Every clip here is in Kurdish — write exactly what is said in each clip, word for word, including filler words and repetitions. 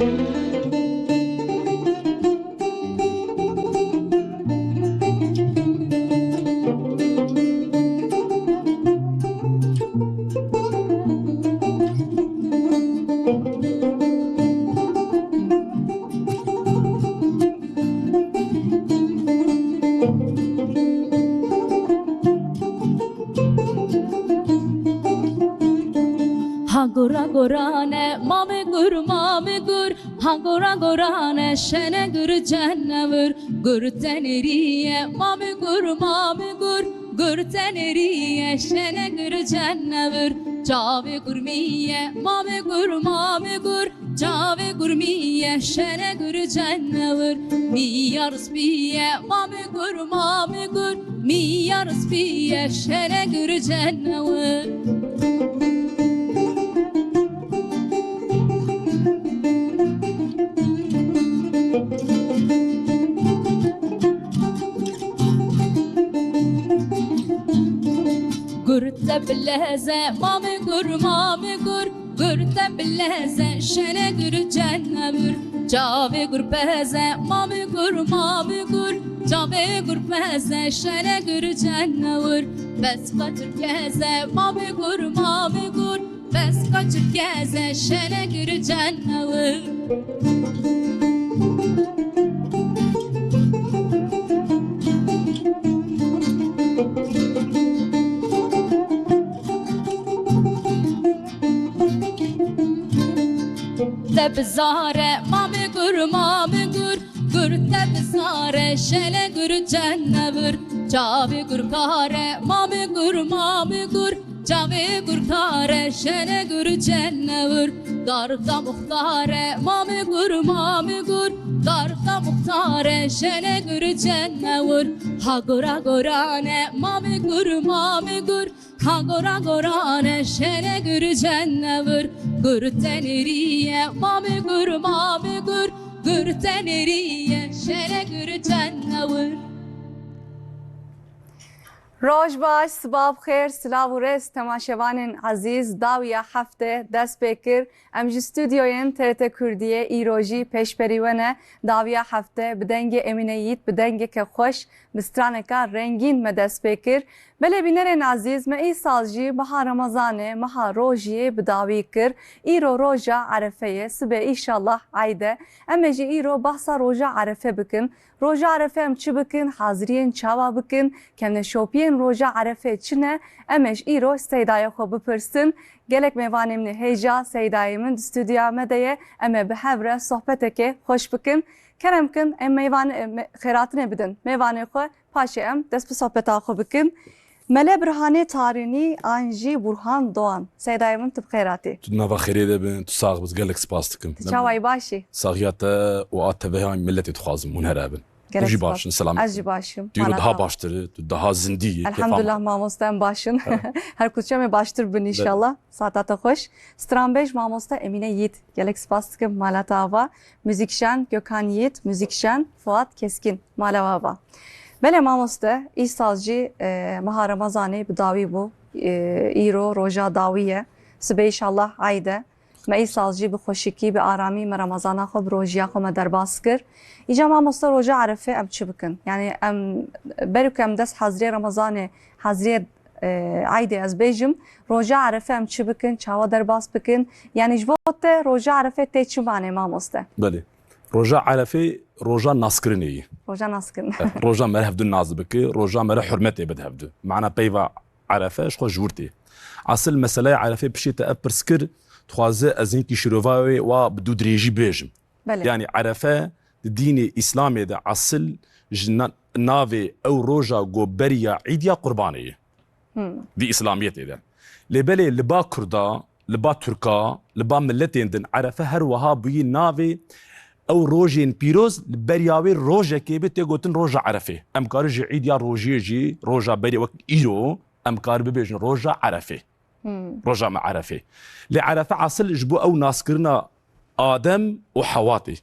Ha gora gorane, mame gur, mame gur. Ha gora gorane, şene gur cenevir. Gur teneriye, mame gur, mame gur. Gur teneriye, şene gur cenevir. Çavê gurmiye, mame gur, mame gur. Çavê gurmiye, şene gur cenewir. Miyar spiye, mame gur, mame gur. Miyar spiye, şene gur cenewir. Gur te bileze, mame gur, mame gur. Gur te bileze, şene gur cenevir. Çavê gur peze, mame gur, mame gur. Çavê gur peze, şene gur cenevir. Bes kaçir keze, mame gur, mame gur. Bes kaçir keze, şene gur cenevir. Te bizare, mame gur, mame gur. Gur te bizare, şene gur cenevir. Çavê gur kare, mame gur, mame gur. Çavê gur kare, şene gur cenevir. Dar da muxtare, mame gur, mame gur. Dar da muxtare, şene gur cenewir. Ha gora gorane, mame gur, mame gur. Ha gora gorane, şene gur cenewir. Gur teneriye, mame gur, mame gur. Gur teneriye, şene gur cenewir. Roj baş, siba bi xêr, silav û rêz temaşevanên ezîz, dawiya hefte dest pê kir. Em ji stûdyoyên T R T Kurdiyê îro jî pêşberî we ne. Dawiya hefte bi dengê Emîne Yiğit, bi dengeke xweş, bi straneka rengîn me dest pê kir. Belê bînerên ezîz, me îsal jî meha Remezanê, meha rojiyê bi dawî kir. Îro roja Erefe ye, sibê îşallah eyd e. Em ê jî îro behsa roja Erefe bikin. Roja Erefe em çi bikin, haziriyên çawa bikin, kevneşopiyên roja Erefê çi ne, em ê ji îro Seydaya xwe bipirsin. Gelek mêvanê min ê hêja, Seydayê min di stûdyoya me de ye, em ê bi hev re sohbetekê xweş bikin. Kerem kin, em mêvan, em xêratinê bidin mêvanê xwe, paşê em dest bi sohbeta xwe bikin. Mele Birhanê Tarînî an jî Burhan Doğan. Seydayê min, tu bi xêr hatî. Tu di nava xêrê de bin, tu sax bî, gelek spas dikim. Tu çawa yî, baş î? Saxiya te û a teveya miletê dixwazim hûn here bin. Gelek spas. Hûn jî baş in, selamet bin. Ez jî baş im. Îro daha baştir, tu daha zindî yî, kêfa me. Elhamdulillah mamoste, em baş in. Her ku diçe em ê baştir bin înşallah. Saeta te xweş. Stranbêj mamoste Emîne Yiğit. Gelek spas dikim mala te ava. Muzîkjen Gökhan Yiğit, muzîkjen Fuat Keskin, mala we ava. Belê mamoste, îsal jî, e, meha Remezanê bi dawî bû. E, îro roja dawî ye. Sibê înşallah eyd e. Me îsal jî bi xweşikî, bi aramî me Remezana xwe, bi rojiya xwe me derbas kir. Îca mamoste, roja Erefê em çi bikin? Yanî em, ber ku em dest haziriyê Remezanê, haziriyê e, eydê ez bêjim, roja Erefe em çi bikin, çawa derbas bikin? Yanî ji bo te roja Erefe tê çi manê mamoste? Belê. Roja Erefe roja naskirinê ye. Roja naskirin. Evet, roja me re hevdu nas bike, roja me re hurmetê bide hevdu. Mana peyva Erefe ji xwe ji wir tê. Asil meseleya Erefe piştî te ev pirs kir, dixwaze ez hinkî şîrova wê wa bi dû dirêjî bêjim. Belê. Yanî Erefe di dînê Îslamê de esil ji na-, navê ew roja ku beriya Îd ya Qurbanê ye. Hmm. Di Îslamiyetê de. Lê belê li ba Kurda, li ba Tirka, li ba miletên din Erefe her wiha bûyî navê ew rojên pîroz, li beriya wê rojekê bê tê gotin roja Erefê. Em karin ji Îd ya rojiyê jî, roja berê wek îro, em karin bibêjin roja Erefê. Hmm. Roja me Erefê. Lê Erefe esil ji bo ew naskirina Adem û Hewa tê.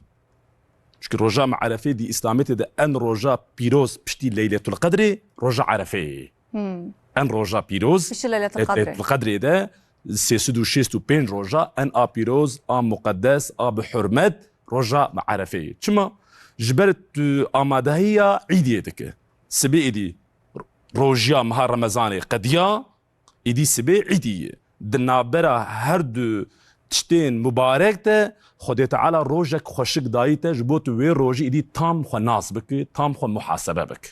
Çimkî roja me Erefê di Îslamiyetê de en roja pîroz piştî Leyletul Qedrê roja Erefeyê ye. Hmm. En roja pîroz piştî Leyletul Qedrê. Leyletul Qedrê de sê sed û şêst û pênc roja en a pîroz, a muqeddes, a bi hurmet roja Erefeyê. Çima? Ji ber tu amadehiya îdiyê dike. Sibê êdî rojiya meha Remezanê qediya, êdî sibê îdî ye. Di navbera her du tiştên mubarek de Xwedê Teala rojek xweşik dayî te, ji bo tu wê rojî êdî tam xwe nas bike, tam xwe muhasebe bike.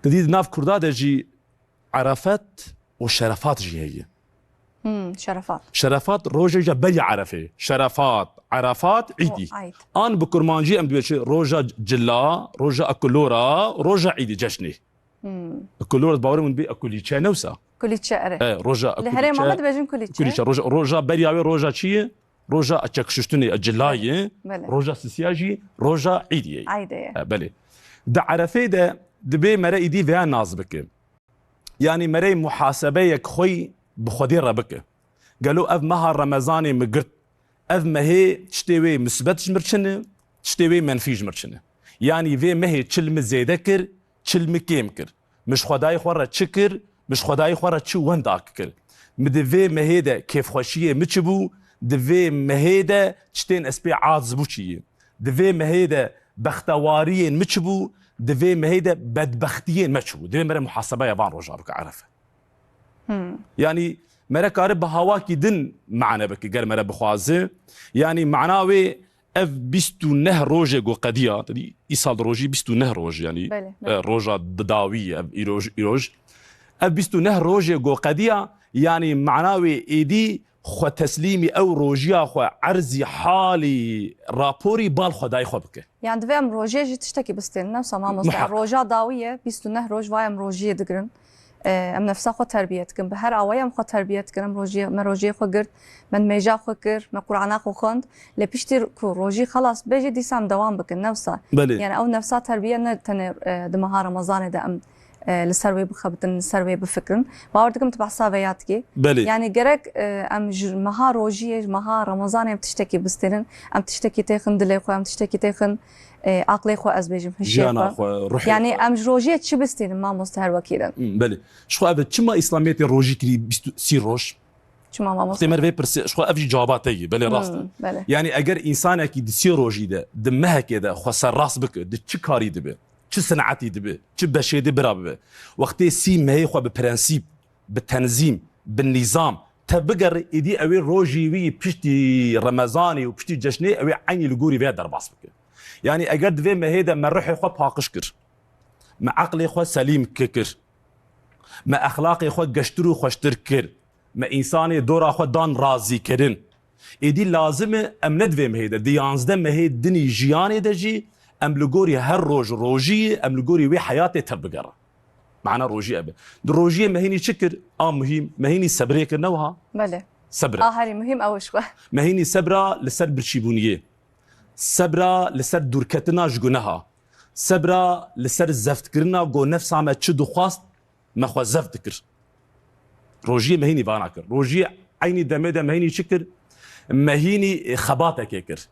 Te dî di nav Kurda de jî Erefet û Şerefat jî heye. Hmm, Şerefat. Şerefat rojê ya beriya Erefê. Şerefat, Erefat, Îdî. Eid. An bi kurmancî em dibê çi? Roja Cila, roja Ekulora, roja Îdî, ceşnê. Hmm. Ekulora, bawer min dibê Ekulîçe ne wisa? Kulîçe, erê. E, roja Li herêma me dibêjin kulîçe. Kulîçe, roja, roja beriya wê roja çi ye? Roja çekişuştinê, e, Cila ye. Belê. Roja sisiya jî roja Îdî ye. Eidê ye. E, belê. Di Erefê de dibê mere êdî veya nas bike. Yanî merey muhasebeyek xwe yî bi Xwedê re bike. Gelo ev meha Remezanê min girt, ev mehê tiştê wê misbet ji mir çi ne, tiştê wê menfî ji mir çi ne? Yanî vê mehê çi li min zêde kir, çi li min kêm kir? Min ji Xwedayê xwe re çi kir, min ji Xwedayê xwe re çi wendak kir? Min di vê mehê de kêfxweşiyê min çi bû, di vê mehê de tiştên ez pê aciz bû çi ye? Di vê mehê de bextewariyên min çi bû, di vê mehê de bedbextiyên me çi bû? Divê mere muhasebeya van roja bike Erefe. Hmm. Yanî mere kare bi hawakî din mane bike, ger mere bixwaze. Yanî mana wê ev bîst û neh rojê ku qediya, tedî îsal di rojî bîst û neh roj, yanî, Belê, e, belê. Roja di dawî ye, ev îroj, îroj. Ev bîst û neh rojê ku qediya, yanî mana wê êdî xwe teslîmî ew rojiya xwe erzî halî raporî bal Xwedayê xwe bike. Yan divê em rojê jî tiştekî bistênin. Ne wisa mamoste. Muhak. Roja dawî ye, bîst û neh roj, vay em rojiyê digirin. E, em nefsa xwe terbiye dikin. Bi her awayê em xwe terbiye dikin. Em rojiyê, me rojiyê xwe girt, me nimêja xwe kir, me Qur'ana xwe xwend. Lê piştî ku rojî xelas be jî dîsa em dewam bikin. Ne wisa. Belê. Yani ew nefsa terbiye ne tenê, e, di meha Remezanê de em e, li ser wê bixebitin, li ser wê bifikirin. Bawer dikim tu behsa vêya dikî. Belê. Yani gerek, e, em ji meha rojiyê, ji meha Remezanê em tiştekî bistênin, em tiştekî têxin dilê xwe, em tiştekî têxin, e, aqlê xwe, ez bêjim, hişê Jiyana xwe. Xwe, ruhê Yani xwe. Em ji rojiyê çi bistênin mamoste her wekî din? Hmm, belê. Ji xwe ev çima Îslamiyetê rojî kirî bîst û sî roj? Çima mamoste? Wextê me vê pirsê, ji xwe ev jî cewaba te yî, belê rast e. Hmm, belê. Yani eger însanekî di sî rojî de, di mehekê de xwe serrast bike, di çi karî dibe? Çi sinetî dibe, çi beşê dê bira bibe. Wextê sî mehê xwe bi prensîp, bi tenzîm, bi nîzam te bigerî, êdî ew ê rojî wî piştî Remezanê û piştî ceşnê ew ê eynî li gorî vê derbas bike. Yanî eger di vê mehê de me ruhê xwe paqij kir, me eqlê xwe selîm ki-, kir, me exlaqê xwe geştir û xweştir kir, me însanê dora xwe dan razîkirin, Êdî lazim e em ne di vê mehê de, di yanzdeh mehê dinî jiyanê de jî em li gorî her roj rojiyê, em li gorî wê heyatê tevbigerin. Mana rojî ev e. Di rojiyê me hînî çi kir? A muhîm, me hînî sebrê kir, ne wiha? Belê. Sebr. A herî muhîm ew e ji xwe. Me hînî sebra li ser birçîbûniyê. Sebra li ser dûrketina ji guneha. Sebra li ser zeftkirina ku nefsa me çi dixwast, me xwe zeft dikir. Rojiyê me hînî vana kir. Rojiyê eynî demê de me hînî çi kir? Me hînî, e, xebatekê kir.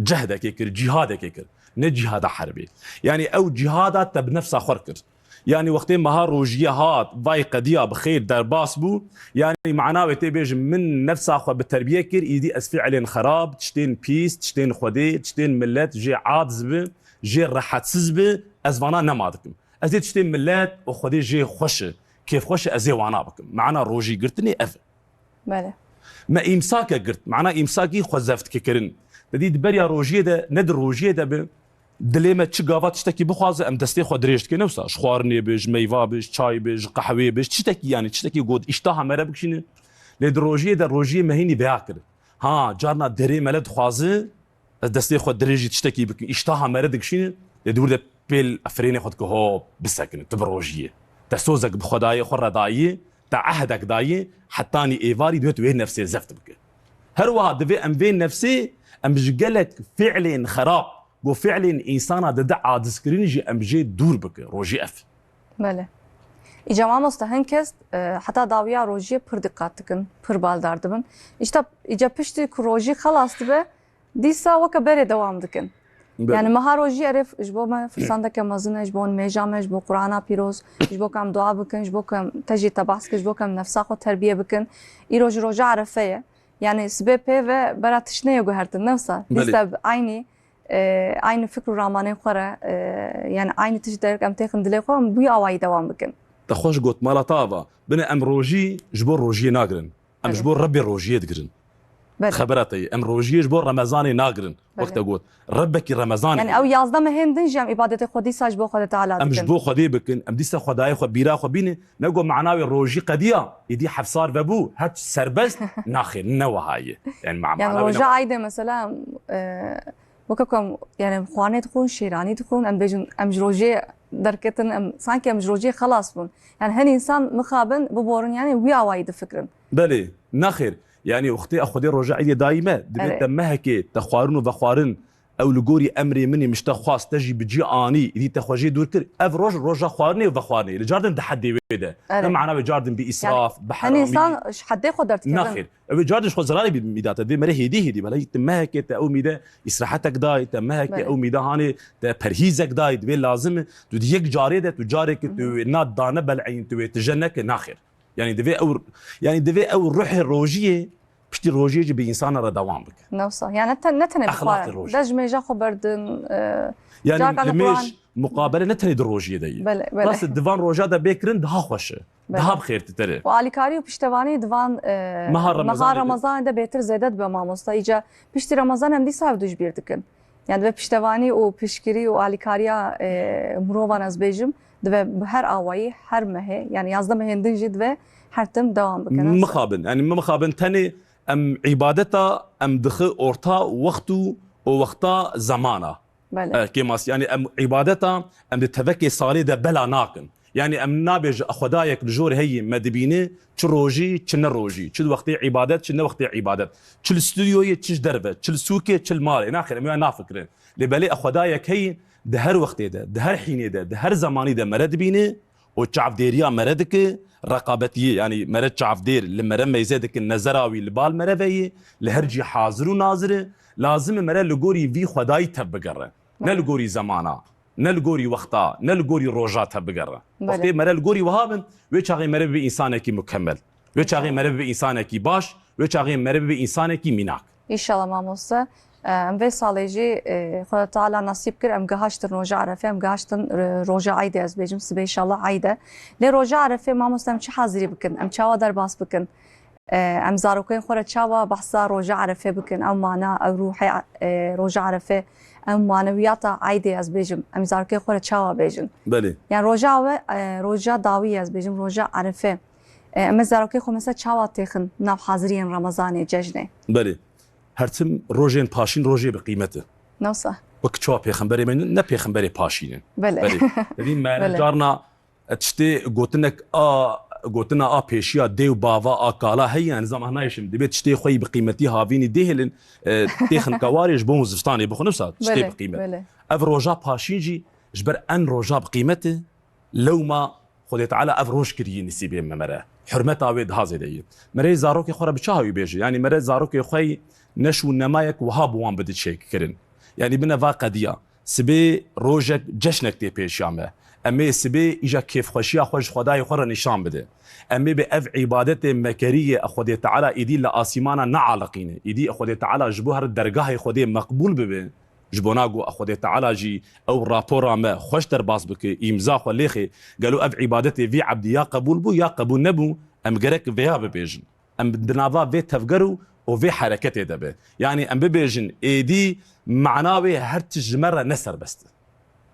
Cehdekê kir, cîhadekê kir. Ne cîhada herbê. Yanî ew cîhada te bi nefsa xwe kir. Yanî wextê meha rojiyê hat, vay qediya bi xêr derbas bû. Yanî mana wê tê bêjim, min nefsa xwe bi terbiye kir, îdî ez fiilên xerab, tiştên pîs, tiştên Xwedê, tiştên milet jê aciz bi, jê rehetsiz bi, ez vana nema dikim. Ez ê tiştê milet û Xwedê jê xweş e, kêfxweş e, ez ê wana bikim. Mana rojî girtinê ev e. Belê. Me îmsake girt. Mana îmsakî xwe zeft kikirin. Te dî di beriya rojiyê de, ne di rojiyê de bi, dilê me çi gava tiştekî bixwaze, em destê xwe dirêj dikin. Ne wisa, ji xwarinê bi, ji meyva bi, ji çay bi, ji qehwê bi, ji tiştekî, yanî tiştekî got îştaha me re bikişîne. Lê di rojiyê de rojiyê me hînî veya kir. Ha, carna derê me le dixwaze, ez destê xwe dirêjî tiştekî bikim, îştaha me re dikişîne, lê di wir de pêl efirênê xwe dike, hop, bisekine, tu bi rojiyê. Te sozek bi Xwedayê xwe re dayî, te ehdek dayî, hetanî êvarî divê tu wê nefsê zeft bike. Her wiha divê em vê nefsê, em ji gelek fiilên xerab, ku fiilên însana dide acizkirinî jî em jê dûr bike, rojî ev. Belê. Îca mamoste hin kes, e, heta dawiya rojiyê pir diqat dikin, pir baldar dibin. Îşte îca piştî ku rojî xelas dibe, dîsa weke berê dewam dikin. Belê. Yani meha rojî erê f-, ji bo me firsandeke mezin e, ji bo nimêja me, ji bo Qur'ana pîroz, ji bo ku em dua bikin, ji bo ku em te jî te behs kir, ji bo ku em nefsa xwe terbiye bikin. Îro jî roja Erefe ye. Yani sibê pê ve bera tişt neyê guhertin, ne wisa? Belê. Dîsa bi aynî, e, aynî fikr û ramanên xwe re, e, yani aynî tişt derek em têxin dilê xwe, em bi wî awayî dewam bikin. Te xweş got, mala te ava. Bine em rojî ji bo rojiyê nagirin. Em Belê. ji bo Rebbê rojiyê digirin. Belê. Xebera te ye. Em rojiyê ji bo Remezanê nagirin. Belê. Wek te got. Rebbekî Remezanê Yani heye. ew yazdeh mehên din jî em îbadetê xwe dîsa ji bo Xwedê Teala Em dikin. ji bo Xwedê bikin. Em dîsa Xwedayê xwe, bîra xwe bînin. Nego mana wê rojî qediya. Îdî hefsar vebû. Her tişt serbest. Naxêr. Ne wiha ye. Yani ma-, Yani mana wê ne roja wiha ye. Aydê mesela, e, weke ku em, yani xwarinê dixwin, şêranî dixwin, em bêjin, em ji rojê derketin, em, sanki em ji rojê xelas bûn. Yani hin însan mixabin biborin, yani wî awayî difikirin. Belê, nexêr. Yani wextê Xwedê roja Eydê dayî me, divê Evet. te mehekê te xwarin û vexwarin, ew li gorî emrê min î min ji te xwast, te jî bi cî anî, îdî te xwe jê dûr kir. Ev roj, roja xwarinê û vexwarinê. Li cardin di heddê wê de. Evet. Ne mana wê cardin bi Yani îsraf, bi hin heramî. însan ji heddê xwe derdikevin. Nexêr. Ew ê cardin ji xwe zerarê bî mîda te. Divê mere hêdî hêdî. Belê te mehekê te ew mîde îsrahetek dayî, te mehekê Belê. ew mîde hanê te perhîzek dayî. Divê lazim e. Tu di yek carê de, tu careke tu Hı hı. wê na dane beleyîn, tu wê tije neke, naxêr. Yani divê ew, yani divê ew ruhê rojiyê, piştî rojiyê jî bi însana re dewam bike. Ne wisa. Yani ne te-, ne tenê bi Exlaqê xwarin. rojê. Dest ji mêja xwe berdin, e, Yani carkan li nimêj Quran. muqabele ne tenê di rojiyê de ye. Belê, belê. Rast e, di van roja de bê kirin daha xweş e. Belê. Daha bi xêrtîtir e. Û alîkarî û piştevanî di van, e, Meha meha Remezanê de. Remezanê de bêtir zêde dibe mamosta. Îca piştî Remezan em dîsa ev du ji bîr dikin. Yani divê piştevanî û piştgirî û alîkariya, e, mirovan ez bêjim, divê bi her awayî, her mehê, yani yazdeh mehên din jî divê her tim dewam bikin. Mixabin, yani mixabin tenê em îbadeta em dixi orta wext û, û wexta zemana. Belê. E, kêmas, yani em îbadeta em di tevekê salê de bela nakin. Yani em nabêje Xwedayek li jor heyî me dibîne, çi rojî, çi ne rojî, çi di wextê îbadet, çi ne wextê îbadet. Çi li stûdyoyê, çi ji derve, çi li sûkê, çi li malê. Naxêr, em wê nafikirin. Lê belê Xwedayek heyî di her wextê de, di her hînê de, di her zemanî de mere dibîne û çavdêriya mere dike, reqabetiyê, yani mere çavdêr li mere meyze dikin, nezera wî li bal mere ve ye, li her cî hazir û nazir e. Lazim e mere li gorî vî Xwedayî tev bigere. Ne li gorî zemana. Ne li gorî wexta, ne li gorî roja te bigere. Belê. Wextê mere li gorî wiha bin, wê çaxê mere bibe însanekî mukemel. Wê çaxê mere bibe însanekî baş, wê çaxê mere bibe însanekî mînak. Înşallah mamoste. E, em vê salê jî, e, Xweda Teala nasîb kir, em gihaştin roja Erefê, em gihaştin, e, roja Eydê, ez bêjim, sibê înşallah Eyd e. Lê roja Erefê mamoste em çi hazirî bikin? Em çawa derbas bikin? E, em zarokên xwe re çawa behsa roja Erefê bikin? Ew mana, ew ruhê, e, roja Erefê, ew manewiyata Eydê ez bêjim. Em zarokên xwe re çawa bêjin? Belê. Yani roja we, e, roja dawî ez bêjim, roja Erefê. E, em ê zarokên xwe mesela çawa têxin nav haziriyên Remezanê, cejnê? Belê. Her tim rojên paşîn rojê bi qîmet e. Nasıl? Wek çawa pêxemberê me ne pêxemberê paşîn in. Belê. Belê. Tevî me Belê. carna E, tiştê gotinek a, gotina a pêşiya dê û bava a kala heye, yani zama nayê şim. Dibê tiştê xwe yî bi qîmetî havînî dêhêlin, e, têxin kewarê ji bo zivistanê bixwe, ne wisa tiştê Belê, bi qîmet. belê. Ev roja paşîn jî ji ber en roja bi qîmet e, lewma Xwedê Teala ev roj kirî yî nisîbê me mere. Hurmeta wê daha zêde yî. Merê zarokê xwe re bi çawa wî bêje? Yani mere zarokê xwe yî neş û nemayek wiha bi wan bidi çêkirin. Yani bine va qediya. Sibê rojek ceşnek tê pêşiya me. Em ê sibê îja kêfxweşiya xwe ji Xwedayê xwe re nîşan bide. Em ê bi ev îbadetê mekeriyê Xwedê Teala îdî li asîmana nealiqîne. Îdî Xwedê Teala ji bo her dergahê Xwedê meqbûl bibe. Ji bona ku Xwedê Teala jî ew rapora me xweş derbas bike, îmza xwe lêxê, gelo ev îbadetê vî ebdî ya qebûl bû ya qebûl nebû, em gerek vêya bibêjin. Em di nava vê tevger û, û vê hereketê de be. Yanî em bibêjin, êdî mana wê her tişt ji me re ne serbest e.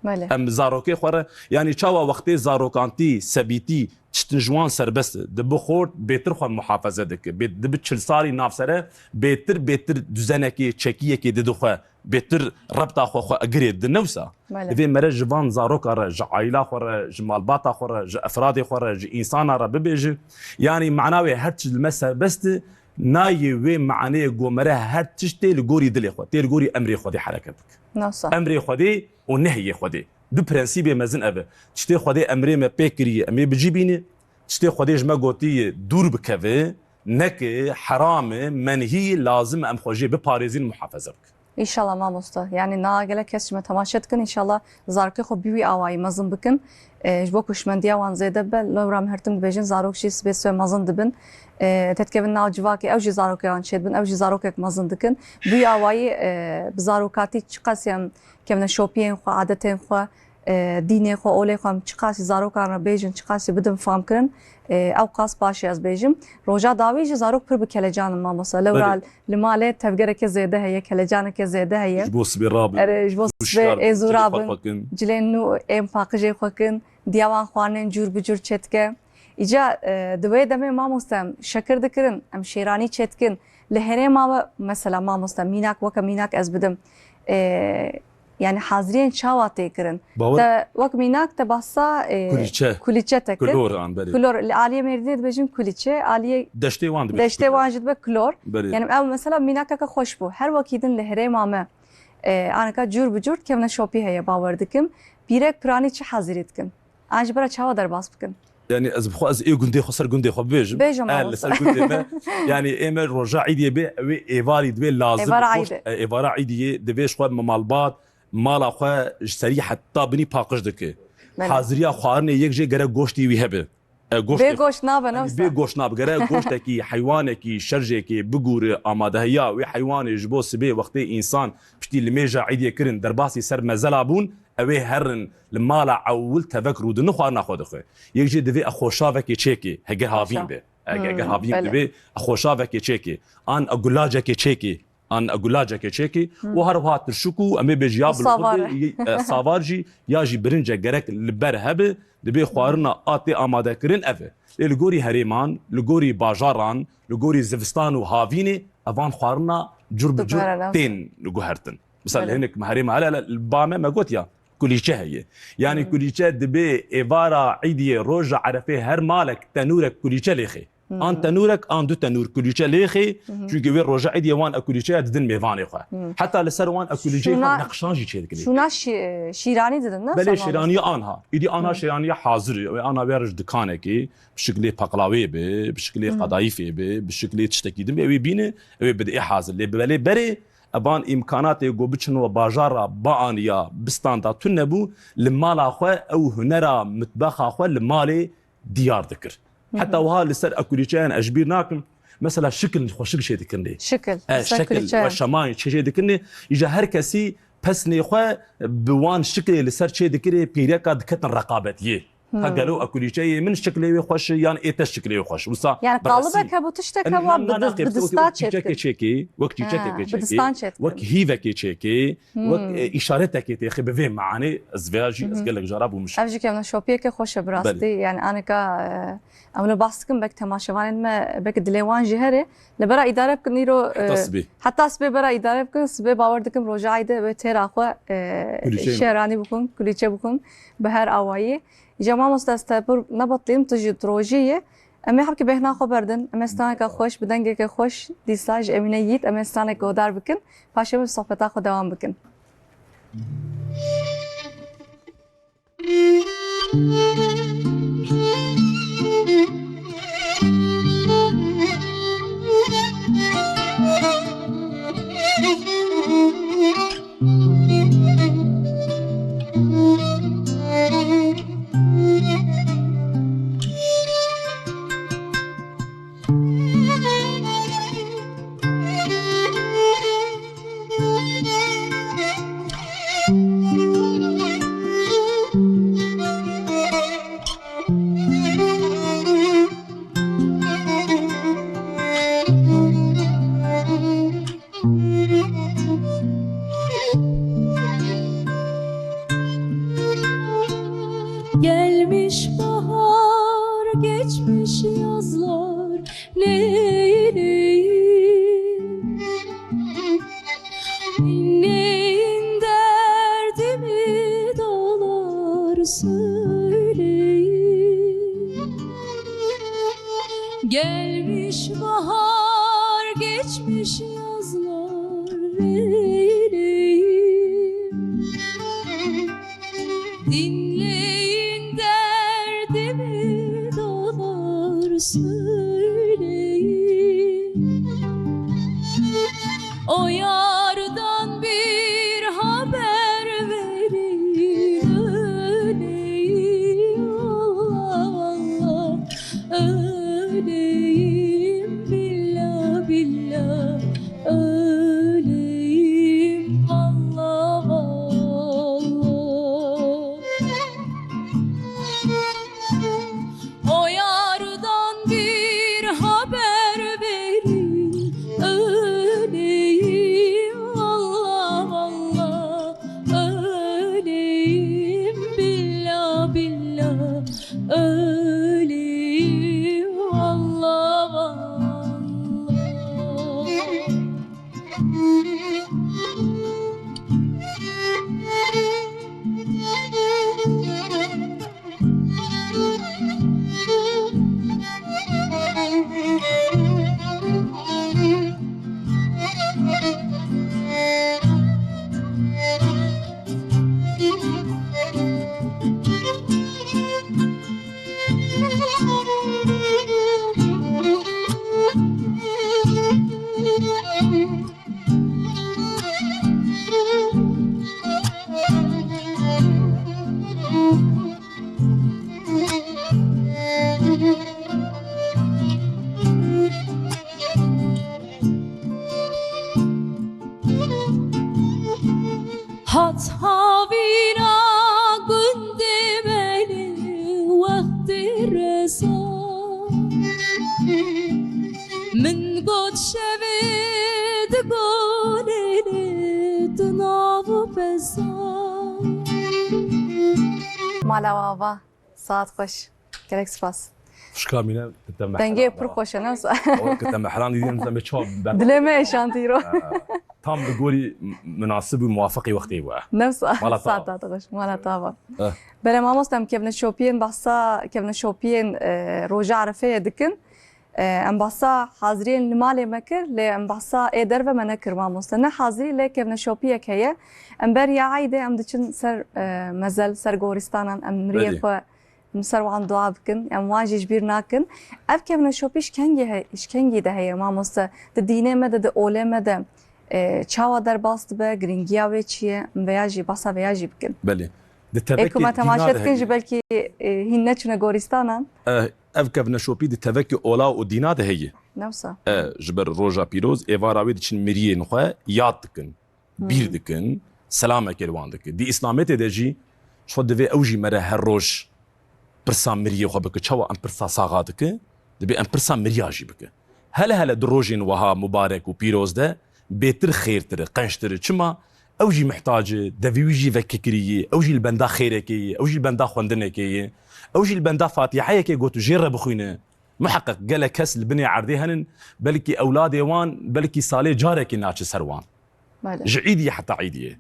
Belê. Em zarokê xwe re, yanî çawa wextê zarokantî, sebîtî, tiştin ji wan serbest e. Dibi xort bêtir xwe muhafaze dike. Bê-, dibi çil salî nav sere bêtir, bêtir duzenekê, çekiyekê didi xwe. Bêtir rebta xwe xwe egirê di newsa. Belê. Divê mere ji van zaroka re, ji aîla xwe re, ji malbata xwe re, ji efradê xwe re, ji însana re bibêje. Yanî mana wê her çi li me serbest e, nayê wê maneyê ku mere her tiştê li gorî dilê xwe, tê li gorî emrê Xwedê hereket bike. Newsa. Emrê Xwedê û nehyê Xwedê. Du prensîbê mezin ev e. Tiştê Xwedê emrê me pê kiriye, em ê bi cî bîne. Tiştê Xwedê ji me gotiye dûr bikeve, neke, heram e, menhî, lazim e em xwe jê biparêzin, muhafaze bikin. Înşallah mamoste. Yanî niha gelek kes ji me temaşe dikin. Înşallah zarokê xwe bi wî awayî mezin bikin. E, ji bo ku hişmendiya wan zêde bibe, lewra em her tim dibêjin zarok jî sibê sibe mezin dibin. E, têdikevin nav civakê, ew jî zarokê wan çêdibin, ew jî zarokek mezin dikin. Bi wî awayî, e, bi zarokatî çiqas em kevneşopiyên xwe, adetên xwe, e, dînê xwe, olê xwe em çiqasî zarokan re bêjin, çiqasî bidin famkirin, e, ew qas baş e ez bêjim. Roja dawî jî zarok pir bi kelecan in mamoste. Lewra Belê. li malê tevgereke zêde heye, kelecaneke zêde heye. Ji bo sibê rabin. Erê, ji bo sibê êzû rabin. Cilên nû ên paqijê xwe kin. Diya wan xwarinên cûr bi cûr çêdike. Îca, e, di wê demê mamoste em şekir dikirin, em şêranî çêdikin. Li herêma we mesela mamoste mînak weke mînak ez bidim. E, Yanî haziriyên çawa tê kirin? Bawer Te wek mînak te bahsa, e, Kulîçe. kulîçe te kir. Kulor an berê. Kulor, li aliyê Mêrdînê dibêjin kulîçe, aliyê Deştê wan dibêjin deştê kulor. wan jî dibe kulor. Berê. Yanî ev mesela mînakeke xweş bû. Her wekî din li herêma me, e, aneka cûr bi cûr kevneşopî heye bawer dikim. Pîrek piranî çi hazirî dikin? An ji bira çawa derbas bikin? Yanî ez bi xwe, ez ê gundê xwe ser gundê xwe bibêjim. Bêje E, mamoste. li ser gundê me, yanî ê me roja Îdiyê bê, ew ê êvarî dibê lazim Êvara goşt, Îdê. e, êvara Îdiyê divê ji xwe me malbat, mala xwe ji serî heta binî paqij dike. Belê. Haziriya xwarinê yek jê gerek goştî wî hebe. E, goştê Bê goşt nabe, Yanî ne wisa? bê goşt nabe. Gerek goştekî, heywanekî, şerjekê bigûre amadehiya wê heywanê ji bo sibê wextê însan piştî limêja Îdiyê kirin derbasî ser mezela bûn, ew ê herin li mala ewil tevek rûdin û xwarina xwe dixwe. Yek jê divê e xoşavekê çêkê, hege havîn Xoşa. be. Ege Hmm, havîn belê. divê e xoşavekê çêkê. An e gulacekê çêkê. An e gulacekê çêkê. Hmm. Û her wiha tirşik û em ê bêjin ya Û savar. bilxurdê, e, savar jî ya jî birince gerek li ber hebe, divê xwarina a tê amadekirin ev e. Lê li gorî herêman, li gorî bajaran, li gorî zivistan û havînê evan xwarina cur bi cur Dikare ne? tên guhertin. Misal Belê. hinek me herêma hele, hele li ba me, me got ya, kulîçe heye. Yanî Hmm. kulîçe dibê êvara Îdiyê roja Erefê her malek tenûrek kulîçe lêxê. Hmm. An tenûrek, an du tenûr kulîçe lêxê, Hmm. çunkî wê roja Îdiyê wan e kulîçeya didin mêvanê xwe. Hmm. Heta li ser wan e kulîçeyê Şûna- xwe neqşan jî çêdikin. Şûna şî-, şîranî didin, ne? Belê, Şûna şîranî anha. Îdî anha Hmm. şîraniya hazir e. Wê ana wê ji dikanekê, bi şiklê paqlawê be, bi şiklê Hmm. qedayîfê be, bi şiklê tiştekî din be, ew ê bîne, ew ê bide hazir. Lê belê berê, evan îmkanatê ku biçin we bajara baaniya bistanda tune bû, li mala xwe ew hunera mitbexa xwe li malê diyar dikir. Hı hı. Heta wiha li ser e kulîçeyan ez ji bîr nakim. Mesela şikil xweşik çê dikirinê. Şikil, E, mesela şekil kulîçe. we şemayê çê çê dikirinê. Îja her kesî pesnê xwe bi wan şiklê li ser çê dikirê, pîreka diketin reqabetiyê. Hmm. Ha gelo e kulîçeyê min şiklê wê xweş e yan ê te şiklê wê xweş. Wisa Yani bi resî. qalibek hebû, tiştek En hebû, nan bi nan dis-, naqê, bi wekî, dista wekî çêdikin. çîçekekê çê, wek Ha, çîçekekê bi çê, distan çêdikin. wek hîvekê çêkê, Hmm. wek, e, îşaretekê têxê bi vê manê ez vêya jî ez Hı hı. gelek cara bûmişim. Ev jî kevneşopiyeke xweş e bi rastî. Belê. Yani aneka, e, em li bahs dikin, belki temaşevanên me, belki dilê wan jî here. Li bera îdare bikin îro, Heta e, sibê. heta sibê bera îdare bikin, sibê bawer dikim roja Eydê wê têra xwe, e, Kulîçeyê me. şêranî bikin, kulîçe bikin, bi her awayî. Îca mamoste ez te pir nebetlîm, tu jî tu rojî yî. Em ê hebkî bêhna xwe berdin. Em ê straneke xweş, bi dengeke xweş, dîsa ji Emîne Yît, em ê stranek guhdar bikin. Paşê em sohbeta xwe dewam bikin. Gelmiş bahar, geçmiş yazlar, neyleyim? Dinleyin derdimi dağlar, söyleyin. Gelmiş bahar, geçmiş yazlar, neyleyim? Dinleyin derdimi dağlar, söyleyin. O yardan Hat havîna gundê me lê wextê reza. Min got şevê di golê lê di nav û peza. Mala we ava, saet xweş. Gelek spas. Xwişka mîne, tu te mehran. Dengê pir xweş e, ne wisa? O, tu te mehran dîdî, em, em çawa ber- Dilê me êşand îro. Ha, tam li gorî m-, minasib û muwafiqî wextê bû. Ne wisa. Mala te ava. Saet te xweş, mala te ava. Eh. Belê mamoste, em kevneşopiyên, behsa kevneşopiyên, e, roja Erefeyê dikin. E, em behsa haziriyên li malê me kir, lê em behsa ê derve me nekir mamoste. Ne hazirî, lê kevneşopiyek heye. Em beriya eydê em diçin ser, e, mezel, ser goristanan, em miriyê Belê. xwe Em ser wan dua bikin, em wan jî ji bîr nakin. Ev kevneşopî ji kengî he-, ji kengî de heye mamoste? Di dînê me de, di olê me de, e, çawa derbas dibe, giringiya wê çi ye? Em veya jî, behsa veya jî bikin. Belê. Di Ê ku me temaşe dikin jî belkî, e, hîn neçine goristanan. E, ev kevneşopî di tevekî ola û dîna de heye. Ne wisa. E, ji ber roja pîroz, êvara wê diçin miriyên xwe yad dikin. Bîr Hmm. dikin, selamekê li wan dike. Di Îslamêtê de jî, ji xwe divê ew jî mere her roj pirsa miriyê xwe bike. Çawa em pirsa saxa dike, divê em pirsa miriya jî bike. Hele hele di rojên wiha mubarek û pîroz de bêtir xêrtir e, qençtir e. Çima? Ew jî muhtac e, devê wî jî vekekirî ye, ew jî li benda xêrekê ye, ew jî li benda xwendinekê ye, ew jî li benda fatîheyekê got û jê re bixwîne. Muheqeq gelek kes li binê erdê henin, belkî ewladê wan, belkî salê carekê naçe ser wan. Belê. Ji îdiyê heta îdiyê.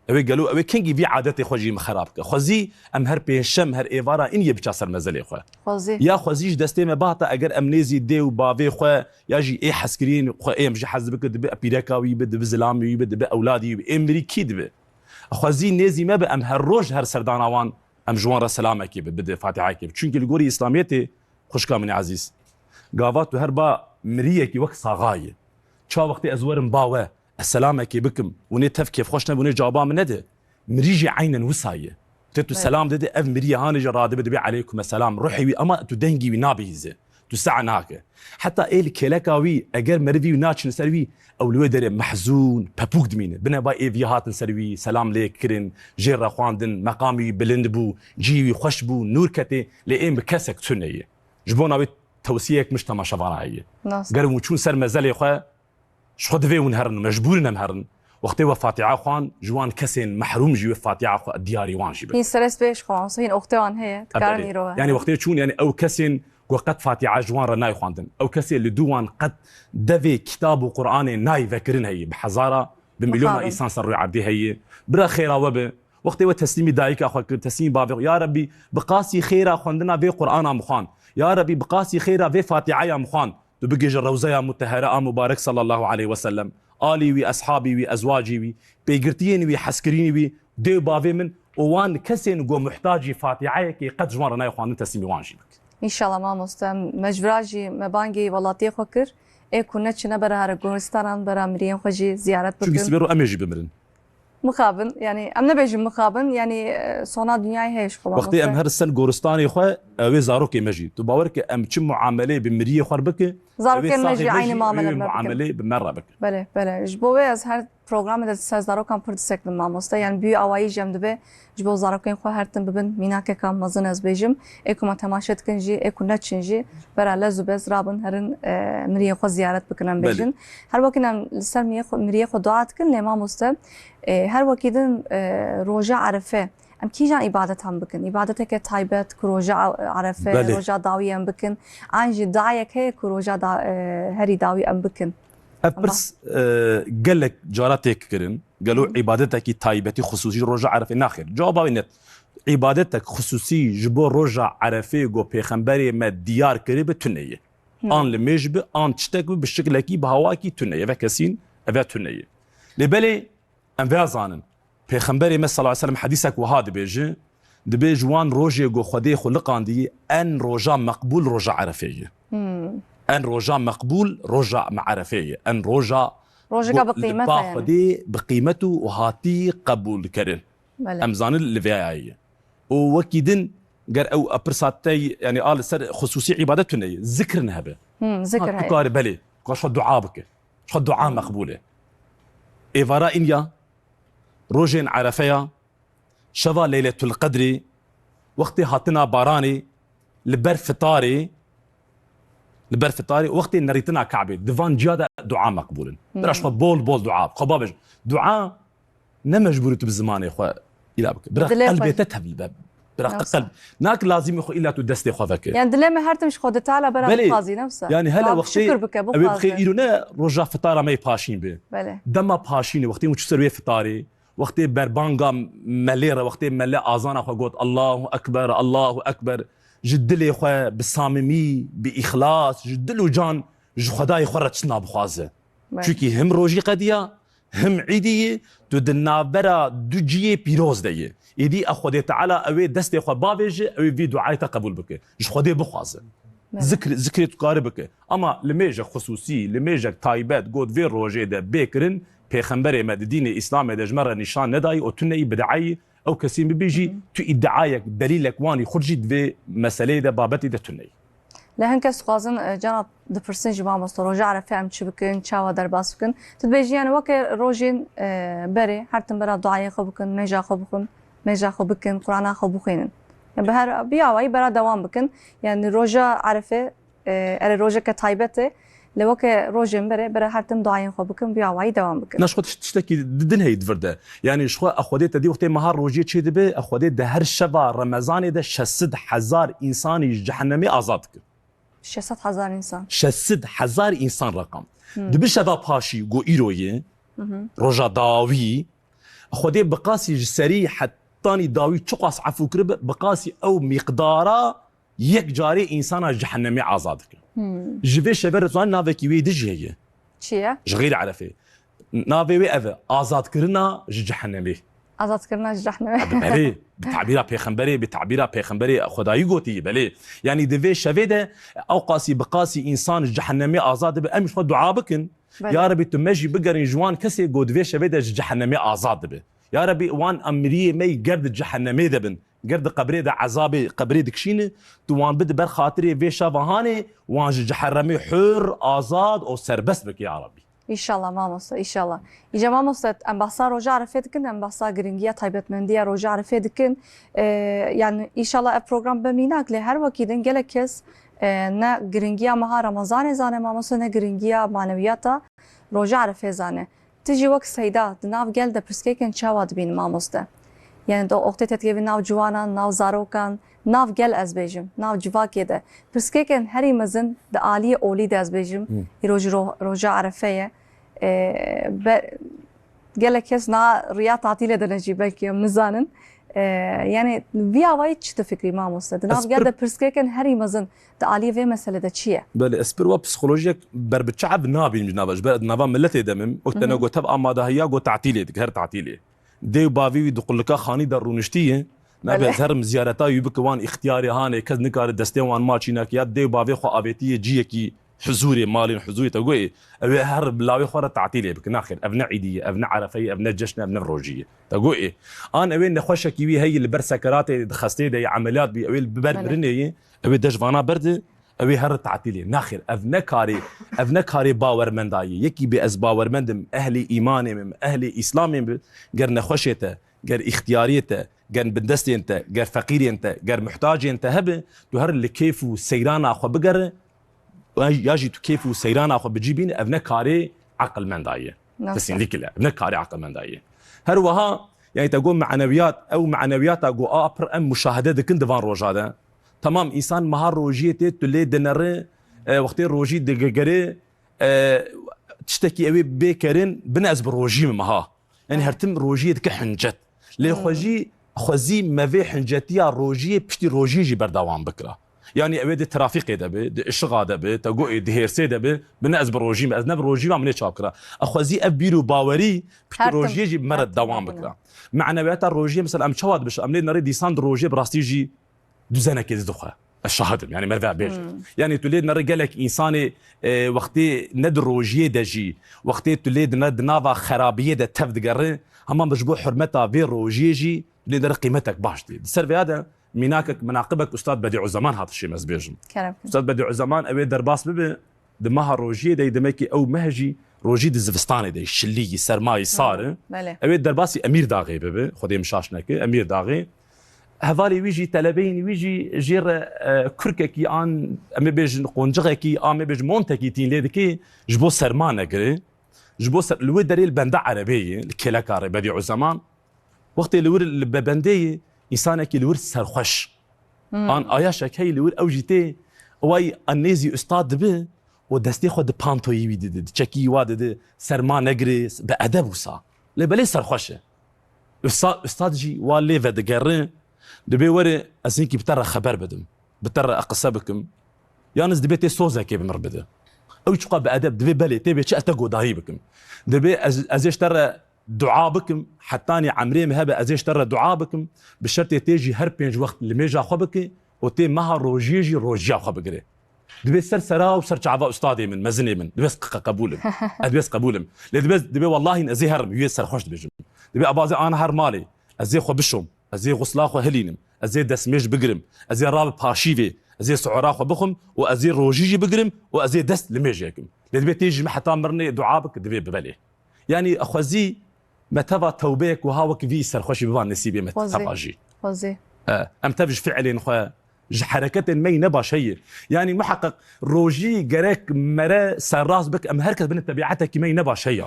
Ew ê gelo, ew ê kengî vî adetê xwe jî min xera bike? Xwezî em her pêncşem, her êvara îniyê biça ser mezelê xwe. Xwezî. Ya xwezî ji destê me bihata, eger em nêzî dê û bavê xwe, ya jî ê hezkiriyên xwe ê em ji hez bike, dibe pîreka wî be, dibe zilamê wî be, dibe ewladê wî be, ê mirî kî dibe? Xwezî nêzî me be, em her roj, her serdana wan, em ji wan re selamekê be, bide, fatihayekê be. Çunkî li gorî Îslamiyetê, xwişka min ê ezîz, gava tu her ba miriyekî wek saxa ye. Ça wextê ez werim ba we, ez selamekê bikim, hûn ê tev kêfxweş nebin, hûn ê caba min nede. Mirî jî eynen wisa ye. Tê tu Evet. selam dide, ev miriyê hanê jî radibe, dibê eleykume selam. Ruhê wî, ama tu dengî wî nabihîze. Tu seh nake. Heta ê li kêleka wî, eger merivî wî naçin ser wî, ew li wê derê mehzûn, pepûk dimîne. Bine ba ê vî hatin ser wî, selam lê kirin, jê re xwendin, meqamî wî bilind bû, cihê wî xweş bû, nûr ketê, lê ê bi kesek tune ye. Ji bona wê tewsiyeyek min ji temaşevana heye. Nas. Ger hûn çûn ser mezelê xwe, ji xwe divê hûn herin, mecbûr in em herin. Wextê we Fatiha xwan, ji wan kesên mehrûm jî wê Fatiha xwe diyarî wan jî bikin. Hîn serest bê ji xwe, hîn oxtê wan heye, dikarin Ebedê. îro we. Yani wextê çûn, yani ew kesên ku qet Fatiha ji wan re nayê xwendin. Ew kesê li dû wan qet devê kitab û Qur'anê nayê vekirin heye. Bi hezara, bi milyona Mixabin. însan ser rûyê erdê heye. Bira xêra we be. Wextê we teslîmî dayika xwe kir, teslîmî bavê xwe. Ya Rebbî, bi qasî xêra xwendina vê Qur'ana min xwan. Ya Rebbî, bi qasî xêra vê Fatihaya min xwan. Tu bigihîje Rewzeya Mutehere a Mubarek sallallahu aleyhi ve sellem. Alî wî, eshabî wî, ezwacî wî, pêgirtiyên wî, hezkirînî wî, dê û bavê min û wan kesên ku muhtacî Fatihayekê qet ji wan re nayê xwendin teslîmî wan jî bik. Înşallah mamoste, me ji vira jî me bangê welatiyê xwe kir. Ê ku neçine bera here goristanan, bera miriyên xwe jî ziyaret bikin. Çunkî sibê ro em ê jî bimirin. Mixabin, yani em nebêjin mixabin, yani, e, sona dinyayê heye ji xwe Wextê em mamoste. her ser goristanê xwe, ew ê zarokê me jî. Tu bawer ke em çi muameleyê bi miriyê xwe re bike, Zarokên ew ê me saxê jî me eynî jî, muamele ew ê me bikin. muameleyê bi me re bike. Belê, belê. Ji bo wê ez her programê de ser zarokan pir diseklim mamoste. Yani bi wî awayî jî em dibe ji bo zarokên xwe her tim bibin mînakeka mezin ez bêjim. Ê ku me temaşe dikin jî, ê ku neçin jî, bera lez û bez rabin herin, e, miriyê xwe ziyaret bikin em Belê. bêjin. Her wekî em li ser miriyê xwe, miriyê xwe dua dikin, lê mamoste, e, her wekî din, e, roja Erefe, em kîjan îbadetan bikin? Îbadeteke taybet ku roja Erefe, Belê. roja dawî em bikin. An jî duayek heye ku roja da-, e, herî dawî em bikin. Ev pirs, e, gelek cara têk kirin. Gelo îbadetekî taybetî xusûsî roja Erefê? Naxêr. Cewaba wê net. Îbadetek xusûsî ji bo roja Erefê ku Pêxemberê me diyar kiribe tune ye. An limêj bi, an tiştek bi, bi şiklekî, bi hawakî tune ye. Ve kesîn, eve tune ye. Lê belê em vê zanin. Pêxemberê me sallallahu aleyhi ve sellem hedîsek wiha dibêje, dibê ji wan rojê ku Xwedê xuliqandî, en roja meqbûl roja Erefê ye. En roja meqbûl roja me Erefê ye. En roja Rojeka ku bi qîmet e ba yani. Xwedê bi qîmet û hatî qebûlkirin. Belê. Em zanin li vêya ye. Û wekî din ger ew pirsa te, yani a li ser xusûsî îbadet tune ye. Zikr ne hebe. Hmm, zikr Ha, tu heye. Karî belê. Ka xwe dua bike. Xwe dua meqbûl e. Êvara înya, rojên Erefeya, şeva Leyletul Qedrî, wextê hatina baranê, li ber fitarê, li ber fitarê, wextê nerîtina Kabê, di van ciya de dua meqbûl in. Bira xwe bol bol dua, xwe babêj. Dua ne mecbûrî tu bi zimanê xwe îla bike. Bira Dilê xwe. Qelbê te tevlî be. Bira Nasıl? Qelb. Nak lazîmî xwe îla tu destê xwe veke. Yani dilê me her tim ji Xwedê Teala bera Belê. Bixwazî, ne wisa? Yani hele Ka wextê şükür bike, ew ê bixwaze. Bixê îro ne roja fitara me yê paşîn be. Belê. Dema paşînê, wextê hûn çû ser wê fitarê, wextê berbanga melê re, wextê mele azana xwe got, "Allahu Ekber, Allahu Ekber", ji dilê xwe bi samimî, bi îxlas, ji dil û can ji Xwedayê xwe re çi nabixwaze. Belê. Çunkî him rojî qediya, him îdî yî, tu di navbera du cihê pîroz de yî. Êdî ew Xwedê Teala ew ê destê xwe bavêje, ew ê vî duayê te qebûl bike. Ji Xwedê bixwaze. Belê. Zikr, zikrê tu karî bike. Ama limêjek xusûsî, limêjek taybet, got vê rojê de bê kirin, Pêxemberê me di dînê Îslamê de ji me re nîşan nedayî û tuneyî bid'eyî, ew kesî bibî jî, tu îdiayek, delîlek wanî xurt jî di vê meseleyê de, babetê de tuneyî. Lê hin kes dixwazin, e, cana dipirsin ji mamoste, roja Erefê em çi bikin, çawa derbas bikin? Tu dibêjî, yani weke rojên, e, berê, her tim bera duayê xwe bikin, mêja xwe bixwin, mêja xwe bikin, Qur'ana xwe bixwînin. Yani bi her, bi awayî bera dewam bikin. Yani roja Erefê, e, erê rojeke taybet e, lê weke rojên berê, bera her tim duayên xwe bikin, bi awayî dewam bikin. Na ji xwe tiş-, tiştekî di din heyî di vir de. Yani ji xwe ew Xwedê te dî wextê meha rojiyê çê dibe, ew Xwedê di her şeva Remezanê de şeş sed hezar însanî ji cehennemê azad dike. Şeş sed hezar insan. Şeş sed hezar insan reqam. Hmm. Dibi şeva paşî go îro ye, Hı hı. roja dawî, Xwedê bi qasî ji serî hetanî dawî çiqas efû kiribe, bi qasî ew miqdara yek carê însana ji cehennemê azad dike. Hmm. Ji vê şeve re zanî navekî wê dî jî heye. Çi ye? Ji xeyrî Erefê. Navê wê ev e, azadkirina ji cehennemê. Azadkirina ji cehennemê. Abi, belê, bi tabîra pêxemberê, bi tabîra pêxemberê Xwedayî gotî, belê. Yanî di vê şevê de ew qasî bi qasî însan ji cehennemê azad dibe, em ji xwe dua bikin. Belê. Ya Rebî, tu me jî bigerîn ji wan kesê ku di vê şevê de ji cehennemê azad dibe. Ya Rebî, wan emiriyê me yî ger di cehennemê de bin, ger di qebrê de ezabê qebrê dikişîne, tu wan bide ber xatirê vê şeva hanê, wan ji cehennemê hur, azad û serbest bike, ya Rebî. Înşallah mamoste, înşallah. Îca mamoste, em behsa roja Erefê dikin, em behsa giringiya taybetmendiya roja Erefê dikin. Ee, yani înşallah ev program be mînak, lê her wekî din gelek kes, e, ne giringiya meha Remezanê zane mamoste, ne giringiya manewiyata roja Erefê zane. Tu jî wek Seyda di nav gel de pirsgirêkên çawa dibîn mamoste? Yani di oxtê te dikevî nav ciwanan, nav zarokan, nav gel ez bêjim, nav civakê de. Pirsgirêkên herî mezin di aliyê olî de ez bêjim, Hmm. îro jî ro-, roja Erefe ye. E, be-, gelek kes na riya tatîlê de ne jî belkî em nizanin. E, yani vî awayî çi difikrî mamoste? Di nav Ez gel pir- de pirsgirêkên herî mezin di aliyê vê mesele de çi ye? Belê, ez pir wa psîkolojiyek berbiçav nabînim ji nava, ji ber nava miletê de min. Wek te Hı hı. ne got tev amadahiya got tatîlê dik, her tatîlê. Dê û bavê wî di qulika xanî de rûniştî ye. Nabe Belê. ez herim ziyareta wî bike wan îxtiyarê hanê, kes nikare destê wan maçî nake ya dê û bavê xwe avêtiye ciyekî huzûrê, malên huzûrê te goyê. Ew ê her bi lawê xwe re tatîlê bike. Naxêr, ev ne îdî ye, ev ne Erefe ye, ev ne ceşn e, ev ne rojî ye. Te goyê. An ew ê nexweşekî wî heye li ber sekeratê, di xestê de ye, emeliyat bî, ew ê li ber Belê. mirinê ye, ew ê dej vana berde, ew ê her tatîlê. Naxêr, ev ne karê, ev ne karê bawermenda ye. Yekî bê ez bawermend im, ehlê îmanê min, ehlê îslamê min, ger nexweşê te, ger îxtiyariyê te, ger bindestên te, ger feqîrên te, ger muhtacên te hebe, tu her li kêf û seyrana xwe bigere, ya, ya jî tu kêf û seyrana xwe bi cî bîne, ev ne karê eqilmenda ye. Nasıl? Kesinlikle, ev ne karê eqilmenda ye. Her wiha, yani te got manewiyat, ew manewiyata got a pir em muşahede dikin di van roja de. Tamam, însan meha rojiyê tê, tu lê dinere, e, wextê rojî digigere, e, tiştekî ew ê bê kerin, bine ez bi rojî me ha. Yani her tim rojiyê dike hincet. Lê xwe jî, xwe zî me vê hincetiya rojiyê piştî rojiyê jî berdewam bikira. Yani ew ê di trafîqê de bi, di işixa de bi, te got ê di hêrsê de bi, bine ez bi rojî me, ez ne bi rojî me, min ê çap kira. Xwe zî ev bîr û bawerî piştî Her tim, rojiyê jî me her re tim dewam hebûne. Bikira. Manewiyata rojiyê, mesela em çawa dibişin, em lê nerê dîsan di rojiyê bi rastî jî duzenekê didixwe. Ez şahid im, yani merve bêje. Hmm. Yani tu lê nere gelek insanê, e, wextê ne di rojiyê de jî, wextê tu lê di ne-, di nava xerabiyê de tev digere, hema ji bo hurmeta vê rojiyê jî tu lê nere qîmetek baş dê. Di ser vêya de mînakek, minaqibek Ustad Bedîuzeman hat şê me ez bêjim. Kerem. Ustad Bedîuzeman ew ê derbas bibe, di meha rojiyê de, demekî ew meh jî rojî di zivistanê de, şilî, sermayî, sar e. Belê. Ew ê derbasî Emîrdaxê bibe, Xwedê min şaş neke, Emîrdaxê. Hevalê wî jî, telebeyên wî jî jê re, e, kurkekî an, em ê bêjin qoncixekî, an em ê bêjin montekî tîn lê dikê, ji bo serma negire. Ji bo ser, li wê derê li benda erebê ye, li kêleka re Bedîuzeman. Wextê li wir li bebendê ye, însanekî li wir serxweş. Hmm. An ayaşek heye li wir, ew jî tê, way an nêzî ustad dibi û destê xwe di pantoyî wî didi, di çekî wa didi, serma negirê, bi edeb wisa. Lê belê serxweş e. Usta-, ustad jî wa lê vedigere, dibê were ez hinkî bi te re xeber bidim, bi te re qise bikim. Yan ez dibê tê sozekê bi mir bide. Ew çiqa bi edeb dibê belê, tê bê çi ez te godahî bikim. Dibê ez, ez ê ji te re dua bikim, hetanî emrê min hebe ez ê ji te re dua bikim, bi şertê tê jî her pênc wext limêja xwe bike û tê meha rojiyê jî rojiya xwe bigire. Dibê ser sera û ser çava ustadê min, mezinê min, dibê ez qe-, qebûl im. Ez dibê ez qebûl im. Lê dibê, dibê wellahî ez ê herim, wê serxweş dibêjim. Dibê abazê an her malê, ez ê xwe bişom, ez ê xusla xwe hilînim, ez ê destmêj bigirim, ez ê rabi paşîvê, ez ê suhura xwe bixwim û ez ê rojî jî bigirim û ez ê dest limêjê kim. Lê dibê tê jî min heta mirinê dua bik, dibê bibelê. Yanî xwezî me teva tewbeyek wiha wek vî serxweşî biba nesîbê me Xwezî. Teva jî. Xwezî. E, em tev ji fiilên xwe, ji hereketên me yî nebaş heye. Yanî muheqeq rojî gerek mere serrast bik, em her kes bine tebîetekî me yî nebaş heye.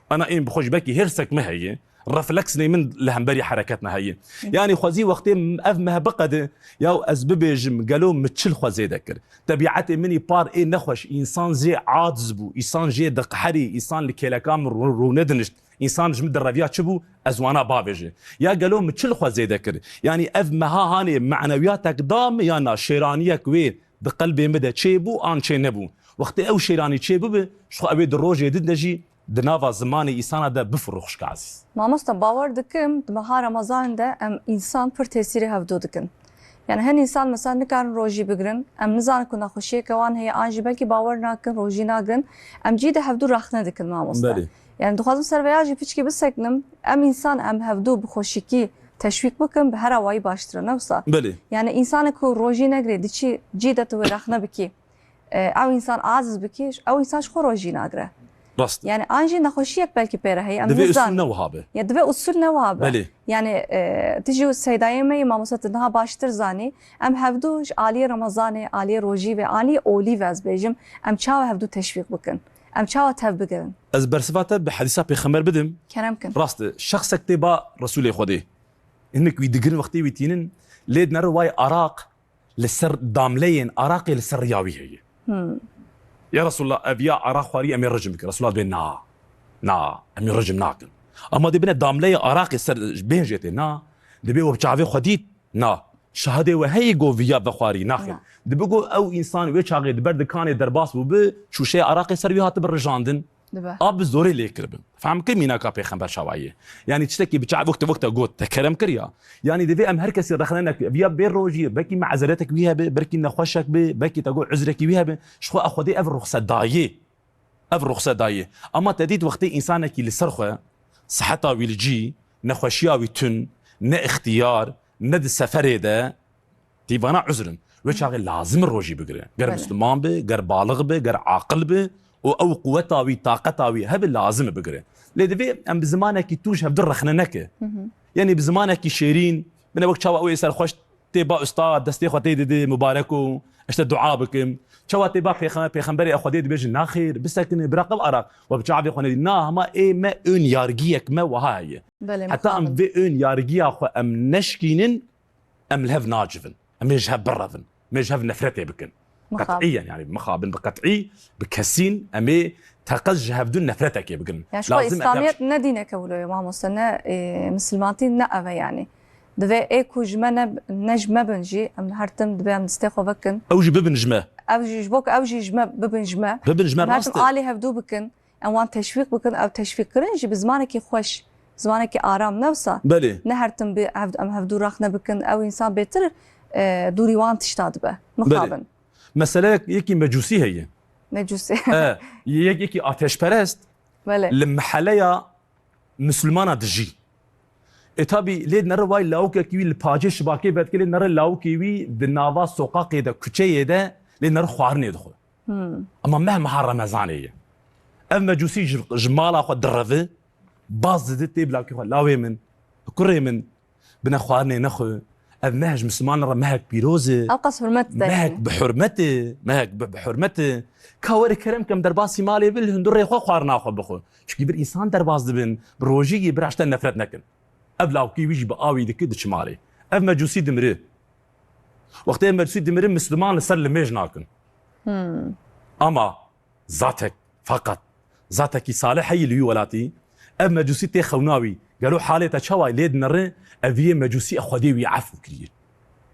Ana ên bi xwe jî belkî hêrsek me heye. Refleksnê min li hemberî hereketna heye. Yanî xwezî wextê ev meh biqede, yaw ez bibêjim, gelo min çi li xwe zêde kir? Tebîetê min î par ê nexweş, însan jê aciz bû, însan jê diqeherî, însan li kêleka min rû-, rûnedinişt, însan ji min direviya çi bû, ez wana bavêje. Ya gelo min çi li xwe zêde kir? Yanî ev meha hanê manewiyatek da min ya na, şêraniyek wê di qelbê min de çêbû an çê nebû? Wextê ew şêranî çêbibe, ji xwe ew ê di rojê din de jî di nava zimanê însana de bifirû xwişka ezîz. Mamosta, bawer dikim di meha Remezanê de em însan pir tesîrê hevdû dikin. Yani hin însan mesela nikarin rojî bigirin, em nizanin ku nexweşiyeke wan heye an jî belkî bawer nakin, rojî nagrin, em cî de hevdû rexne dikin mamosta. Belê. Yani dixwazim ser vêya jî piçkî bisekinim, em însan em hevdû bi xweşikî teşwîk bikin, bi her awayî baştir e, ne wisa? Belê. Yani însanek ku rojî negirê, diçî cî de tu wê rexne bikî. E, ew însan aciz bikî, ew însan ji xwe rojî nagire. Rast. Yani an jî nexweşiyek belkî pê re heye, em Divê usul nizanin. Ne wiha be. Ya divê usul ne wiha be. Belê. Yani, e, tu jî û seydayê me yê mamoste tu niha baştir zanî. Em hevdû ji aliyê Remezanê, aliyê rojî ve, aliyê olî ve ez bêjim, em çawa hevdû teşwîq bikin? Em çawa tev bigirin? Ez bersiva te bi hedîsa pêxember bidim. Kerem kin. Rast e. Şexsek tê ba Resûlê Xwedê. Hinek wî digirin wextê wî tînin, lê dinere way araq li ser damleyên araqê li ser riya wî heye. Hmm. Ya Resulallah, ev ya araq xwarî em ê rejim bikin. Resulallah dibê na, na, em ê rejim nakin. Ama dê bine damleyê araqê ser bên jê tê na, dibê we bi çavê xwe dît, na. Şahidê we heyî go viya vexwarî, naxê. Na. Dibi go ew însan wê çaxê di ber dikanê derbas bûbi, şûşeya araqê ser wî hatibi rijandin. Dibe. A bi zorê lê kiribin. Fehm kir mînaka pêxember çawa ye. Yanî tiştekî bi çav wekte wekte got, te kerem kir ya. Yanî divê em her kesî rexne nekin. Viya bê rojî, belkî mezeretek wî hebe, belkî nexweşek be, belkî te got uzrekî wî hebe. Ji xwe a Xwedê ev ruxse dayê. Ev ruxse dayê. Ama te dît wextê însanekî li ser xwe, siheta wî li cî, nexweşiya wî tun, ne ixtiyar, ne di seferê de, Tî vana uzr in. Wê çaxê lazim e rojî bigire. Ger Belê. Misliman be, ger balix be, ger aqil be û ew quweta wî, taqeta wî hebe lazim e bigire. Lê divê em bi zimanekî tûj hevdu rexne neke. Hı hı. Yanî bi zimanekî şêrîn, bine wek çawa ew ê serxweş tê ba usta, destê xwe tê dide, mubarek o, işte dua bikim. Çawa tê ba pêxe-, pêxemberê Xwedê dibêjin, naxêr, bisekine, biraqe ev araq. We bi çavê xwe nedî. Na, hema ê me ön yargiyek me wiha heye. Belê, Heta em mixabin. Vê ön yargiya xwe em neşkînin, em li hev nacivin. Em ê ji hev birevin. Em ê ji hev nefretê bikin. Mixabin. Qet'iyen, yani mixabin bi qet'î, bi kesîn, em ê teqez ji hevdû nefretekê bigirin. Ya ji xwe Lazim e Îslamiyet ne dîneke wilo ye mamoste, ne, e, misilmantî ne ev e yanî. Divê ê ku ji me ne, ne ji me bin jî, em her tim divê em distê xwe vekin. Ew jî bibin ji me. Ew jî, ji bo ku ew jî ji me bibin ji me. Bibin ji me, em her rast tim e. Alî hevdû bikin, em wan teşwîq bikin, ew teşwîqkirin jî bi zimanekî xweş, zimanekî aram, ne wisa? Belê. Ne her tim bi hev-, em hevdû rexne bikin, ew însan bêtir, e, dûrî wan tişta dibe. Belê. Mixabin. Mesele yek-, yekî mecûsî heye. Mecûsî. E, yek-, yekî ateşperest Belê. Li meheleya misilmana dijî. Ê tabî lê nere vay lawikekî wî li pacê şibakê vedike, lê nere lawikê wî di nava soqaqê de, kuçeyê de lê nere xwarinê dixwe. Hmm. Ama meh meha Remezanê ye. Ev mecûsî ji, ji mala xwe direve, baz dide tê bila kê xwe, lawê min, kurê min, bine xwarinê nexwe. Ev meh ji Mislimanan re mehek pîroz e. Ew qas hurmet de Mehek yanî. Bi hurmet e, mehek bi, bi hurmet e. Ka were kerem kem derbasî malê bi, li hundirê xwe xwarina xwe bixwe. Çikî bir însan derbas dibin, bi rojî yê bir aşte nefret nekin. Ev lawkî wî jî bi awî dike diçe malê. Ev mecûsî dimire. Wextê ev mecûsî dimire, Misliman li ser limêj nakin. Hmm. Ama zatek, feqet zatekî salih heyî li wî welatî, ev mecûsî tê xewna wî. Gelo halê te çawa lê dinere, ev yê mecûsî e Xwedê wî efû kiriye.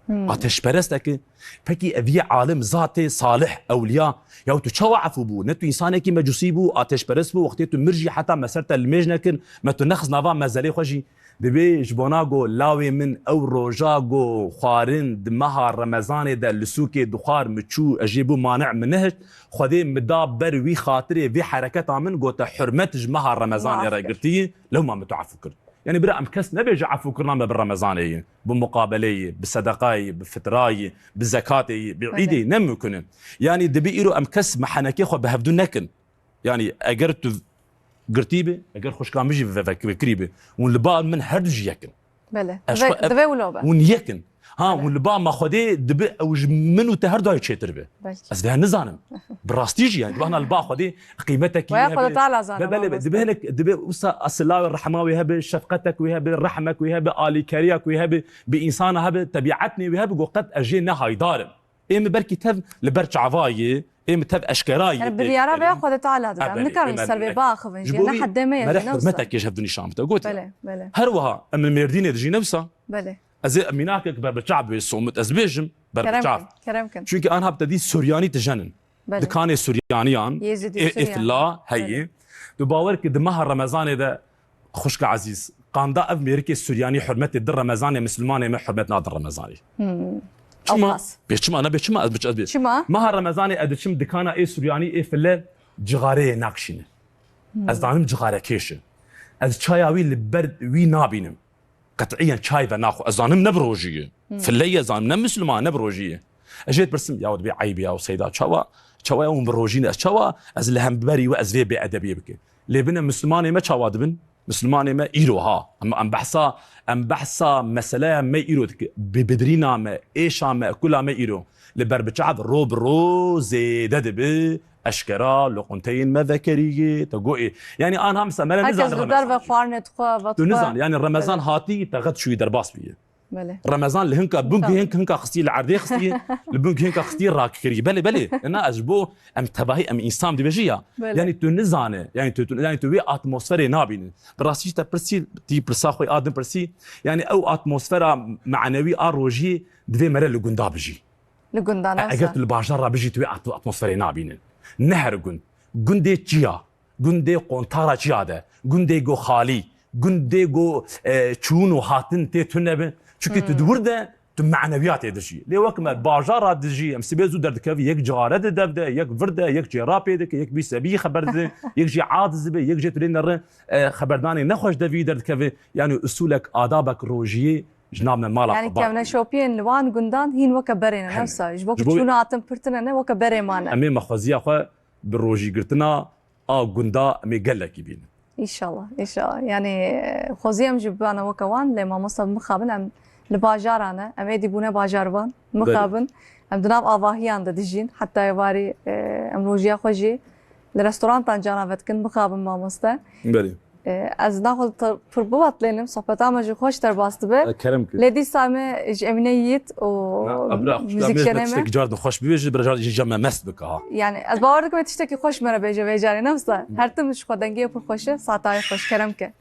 Hmm. Ateşperestek e. Pekî ev yê alim, zatê salih, ewliya, ya tu çawa efû bû? Ne tu însanekî mecûsî bû, ateşperest bû, wextê tu mir jî heta me ser te limêj nekir, me tu nexist nava mezelê xwe jî. Dibê ji bona go lawê min ew roja go xwarin di meha Remezanê de li sûkê dixwar, min çû, ez jê bû mane, min nehişt, Xwedê min da ber wî xatirê vê hereketa min, gote hurmet ji meha Remezanê re girtiyî, lewma min tu efû kir. Yanî bira em kes nebêje efûkirina me bi Remezanê ye, bi muqabelê ye, bi sedeqayê ye, bi fitrayê ye, bi zekatê ye, bi Belê. Îdê ye, ne mimkun e. Yanî dibê îro em kes mehenekê xwe bi hevdû nekin. Yanî eger tu girtî bi, eger xwişka min jî ve-, ve-, vekirî bi, hûn li ba min her du jî yek in. Belê. Ez Divê, xwe ev-, divê wilo be. Hûn yek in. Ha, Belê. Hûn li ba me Xwedê dibi ew ji min û te her duyê çêtir be. Belkî. Ez vê nizanim. Bi rastî jî yanî, dibe hana li ba Xwedê qîmetekî Waya wî Xwedê hebe. Teala zane Be-, belê, be, mamoste. Dibe hinek, dibe wisa esilawê rehma wî hebe, şefqetek wî hebe, rehmek wî hebe, alîkeriyak wî hebe, bi însana hebe, tebîetnê wî hebe, go qet ez jê ne haydar im. Ê min belkî tev li ber çava yê, ê min tev eşkera yê Yani tê biryara veya kirin. Xwedê Teala dibe. Ha, Em belê, nikarin belê, ser vê belê. Biaxivin Ji jî. bo Ne wî heddê me ye mere jî, ne wisa. Hurmetekê ji hev dû nîşan bide. Gote. Belê, belê. Her wiha em li Mêrdînê dijî ne wisa. Belê. Ez ê mînakek berbiçav bê somit ez bêjim, Kerem berbiçav. Kin, kerem kin. Çünkü anha bi te dî Suryanî tijenin. Belê. Dikanê Suryaniyan, Yêzîdî ê, Suryan. Ê filla heyî. Belê. Tu bawer ki di meha Remezanê de xwişka ezîz, qanda ev mêrikê Suryanî hurmetê di Remezanê, Mislimanê me hurmet nadin Remezanê. Hmm. Çima? Ew qas. Bê çima, ne bê çima, ez biç-, ez bê. Çima? Meha Remezanê ez diçim dikana ê Suryanî, ê fille cixareyê nakşîne. Hmm. Ez zanim cixarekêş e. Ez çaya wî li ber wî nabînim. Qet'iyen çay ve naxwe. Ez zanim ne bi rojî ye. Hmm. Fille ye zanim, ne Misliman, ne bi rojî ye. Ez jê dipirsim, ya dibê eyb ya, Seyda, çawa, çawa ya hûn bi rojî ne? Ez çawa, ez li hemberî we ez vê bêedebiyê bikim? Lê bine Mislimanê me çawa dibin? Mislimanê me îro ha. Em, em behsa, em behsa meseleya me îro dike. Bi bidirîna me, êşa me, kula me îro. Li ber biçav ro bi ro zêde dibi. Eşkera li qunteyên me vekerî ye, te got ê. Yanî anha mesela me ne Herkes nizane li derve Remezan jî. Xwarinê dixwe, ve Tu dixwe. nizan, yanî Remezan Belê. hatî, te xet çûyî derbas bûye. Belê. Remezan li hinka, bûn Tamam. hinka xistî, li erdê xistî, li bûn hinka xistî rak kirî. Belê, belê. Ena ez ji bo em tevahî, em însan dibêjî ya. Belê. Yanî tu nizane, yanî tu, tu, yanî tu wê atmosferê nabînî. Bi rastî jî te pirsî, tî pirsa xwe a din pirsî. Yanî ew atmosfera manewî a rojî divê mere li gunda bijî. Li gundan E, eger tu li bajara bijî, tu wê at-, atmosferê nabînin. Ne her gund. Gundê çiya, gundê qontara çiya de, gundê go xalî, gundê go, e, çûn û hatin tê tune bin. Çünkü tu Hmm. di wir de, tu manewiyatê dijî. Lê wek me bajara dijî, em sibê zû derdikevî, yek cixare di dev de, yek vir de, yek cêra pê dike, yek bî sebî xeber dide, yek jî a dizibe, yek jê tu lê nere, e, xeberdanê nexweş devî derdikeve. Yani usulek, adabek rojiyê ji nav me mala Yani xwe bar kevneşopiyên li wan gundan hîn weke berê ne, Hene. newsa. Ji bo ku Ji bo çûna hatin pirtine ne, weke berê mane. Em ê mexweziya xwe bi rojîgirtina a gunda em ê gelekî bînin. Înşallah, înşallah. Yani, e, xwezî em jî bibane weke wan, lê mamosta mixabin em li bajara ne. Em êdî bûne bajarvan, Belê. mixabin. Em di nav avahiyan de dijîn. Heta êvarî, e, em rojiya xwe jî li restorantan cana vedikin, mixabin mamoste. Belê. E, ez naxwe te-, pir bibatilênim, sohbeta me jî xweş derbas dibe. E, kerem kir. Lê dîsa me ji Emîne Yiğit û Na, abra, muzîkyenê me. Tiştekî car din xweş bibêje, bira car jî me mest bike ha. Yani, ez bawer dikim tiştekî xweş me re bêje vê carê, ne wisa? Her tim ji xwe dengê pir xweş e, saeta wê xweş, kerem ke.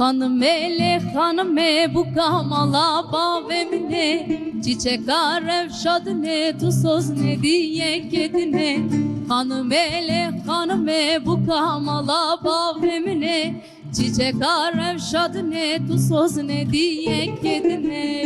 Xanimê lê xanimê bûka mala bavê min ê, çîçeka rewşa din ê, tu soz nedî yekê din ê. Xanimê lê xanimê bûka mala bavê min ê, çîçeka rewşa din ê, tu soz nedî yekê din ê.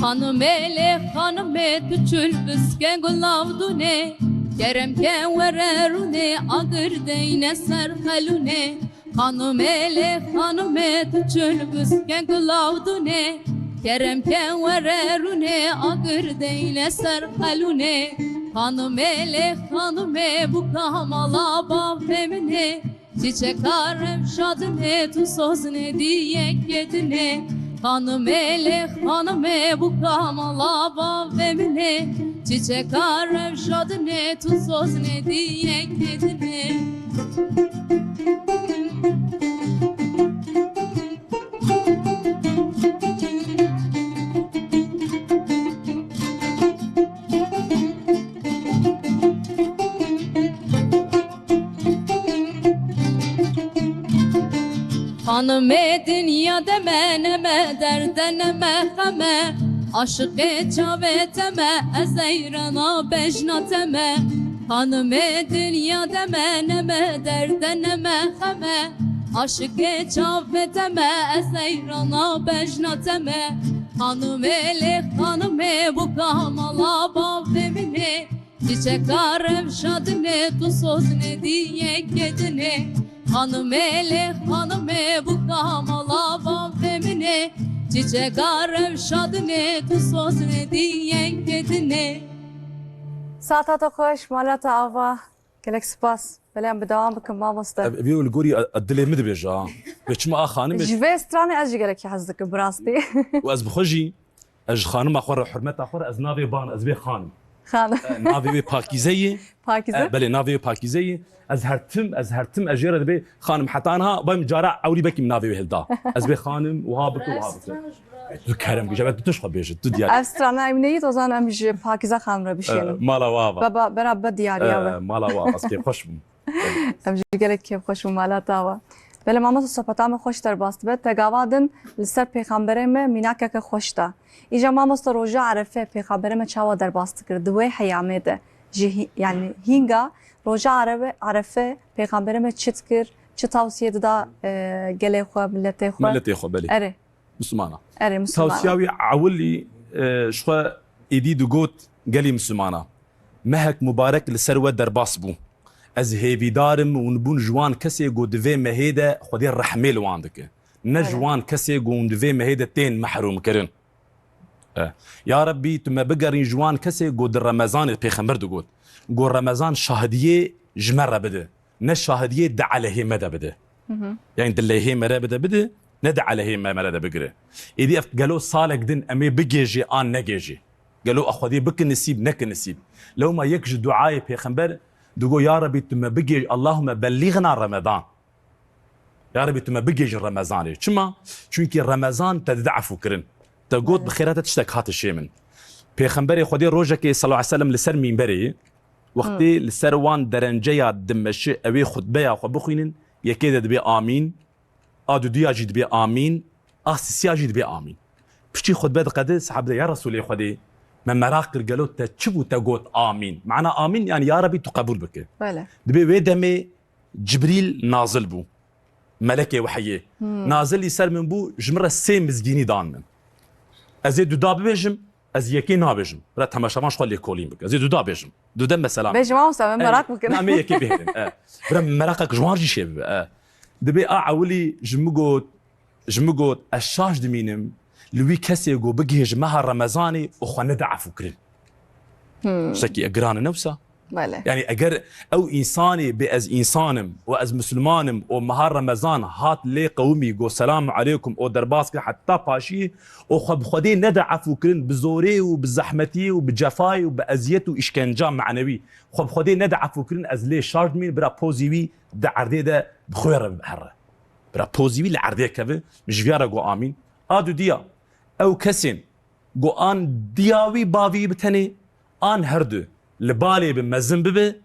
Xanimê lê xanimê, tu çul biske gulav dûnê, kerem ke were rûnê, agir deyne ser xelûnê. Xanimê lê xanimê, tu çul biske gulav dûnê, kerem ke were rûnê, agir deyne ser xelûnê. Xanimê lê xanimê, bûka mala bavê min ê, çîçeka rewşa din ê, tu soz nedî yekê din ê. Xanimê lê xanimê, bûka mala bavê min ê, çîçeka rewşa din ê, tu soz nedî yekê din ê. Xanimê dinya de me, ne me derde, ne me xeme, aşiqê çavê te me, ez eyrana bejna te me. Xanimê dinya de me, ne me derde, ne me xeme, aşiqê çavê te me, ez eyrana bejna te me. Xanimê lê xanimê, bûka mala bavê min ê, çîçeka rewşa din ê, tu soz nedî yekê din ê. Xanimê lê xanimê, bûka mala bavê min ê, çîçeka rewşa din ê, tu soz nedî yekê din ê. Saeta te xweş, mala te ava. Gelek spas. Belê em bi dewam bikin, mamoste. Ev, ev û li gorî, e, e, dilê min dibêje ha. Wê çima a xanimê Ji vê stranê ez jî gelekî hez dikim, bi rastî. Û ez bi xwe jî, ez ji xanima xwe re, hurmeta xwe re, ez navê ban, ez bê xanim. Xanim. E, navê wê Pakîze ye. Pakîze? E, belê, navê wê Pakîze ye. Ez her tim, ez her tim, ez jê re dibê xanim. Heta niha bay min cara ewrî bekî min navê wê hilda. Ez bê xanim, wiha bikim, wiha bikim. Tu kerem bikî, evet, tu tişt xwe bêje, tu diyar. Ev strana Emîne Yiğit, o zaman em ji Pakîze xanim re bişênin. E, mala wa va. Baba, bera be diyariya E, be. Mala wa va, ez kêfxweş bûm. Em jî gelek kêfxweş û mala te ava. Belê mamoste, sohbeta me xweş derbas dibe. Te gava din li ser pêxemberê me mînakeke xweş da. Îja mamoste, roja Erefe pêxemberê me çawa derbas dikir? Di wê heyamê de ji hî-, yani hînga roja Erebe-, Erefe pêxemberê me çi dikir? Çi tawsiyê dida, e, gelê xwe, miletê xwe? Miletê xwe, belê. Erê. Mislimana. Erê, Mislimana. Tawsiya wî ewilî, e, ji xwe êdî digot, gelî Mislimana, mehek mubarek li ser we derbas bû. Ez hêvîdar im hûn bûn ji wan kesê ku di vê mehê de Xwedê rehmê li wan dike. Ne ji Erê. wan kesê ku hûn di vê mehê de tên mehrûmkirin. E, ya Rebbî, tu me bigerîn ji wan kesê ku di Remezanê pêxember digot, ku Remezan şahidiyê ji me re bide. Ne şahidiyê di aleyhê me de bide. Hı hı. Yani di leyhê me re bide bide, ne di aleyhê me, me re de bigire. Êdî ev gelo salek din em ê bigêjê an negêjê? Gelo a Xwedê bike nisîb, neke nisîb? Lewma yek ji duayê pêxember digo, ya Rebî tu me bigêj, Allahümme bellîgna Remedan. Ya Rebî tu me bigêj Remezanê. Çima? Çunkî Remezan te dide efû kirin. Te got, Evet. bi xêra te tiştek hate şê min. Pêxemberê Xwedê rojekê sallallahu aleyhi ve sellem li ser mînberê Wextê Hmm. li ser wan derenceya dimeşi ew ê xutbeya xwe bixwînin, yekê de dibê amîn, a duduya jî dibê amîn, a sisiya jî dibê amîn. Piçî xutbe diqede, sahabe de, ya Resûlê Xwedê, me meraq kir, gelo te çi bû te got amîn? Mana amîn, yani ya Rebî tu qebûl bike. Bele. Dibê wê demê Cibrîl nazil bû. Melekê wehiyê. Hmm. Nazil li ser min bû, ji min re sê mizgînî dan min. Ez ê duda bibêjim, ez yekê nabêjim. Bira temaşevan ji xwe lêkolîn bike. Ez ê duda bêjim. Dude mesela. Bêjim, mamoste, em meraq bikin. Na, em ê yekê bihêlin. E. Bira meraqek ji wan jî çêbibe. E. Dibê a ewilî ji min got, ji min got, ez şaş dimînim, li wî kesê ku bigihê ji meha Remezanê û xwe nede efûkirin. Hmm. Tiştekî giran e, ne wisa? Belê. Yani eger ew însanê bê ez însan im û ez misilman im û meha Remezan hat lê qewimî, got selamu aleykum û derbas kir heta paşî û xwe bi Xwedê nede efûkirin bi zorê û bi zehmetî û bi cefayê û bi eziyet û îşkenca manewî, xwe bi Xwedê nede efûkirin, ez lê şaş dimîn, bira pozî wî di erdê de bi xwe re here. Bira pozî wî li erdê keve, min ji viya re got amîn. A dudiya, ew kesên got an diya wî bavî bi tenê, an her du li balê bi mezin bibe,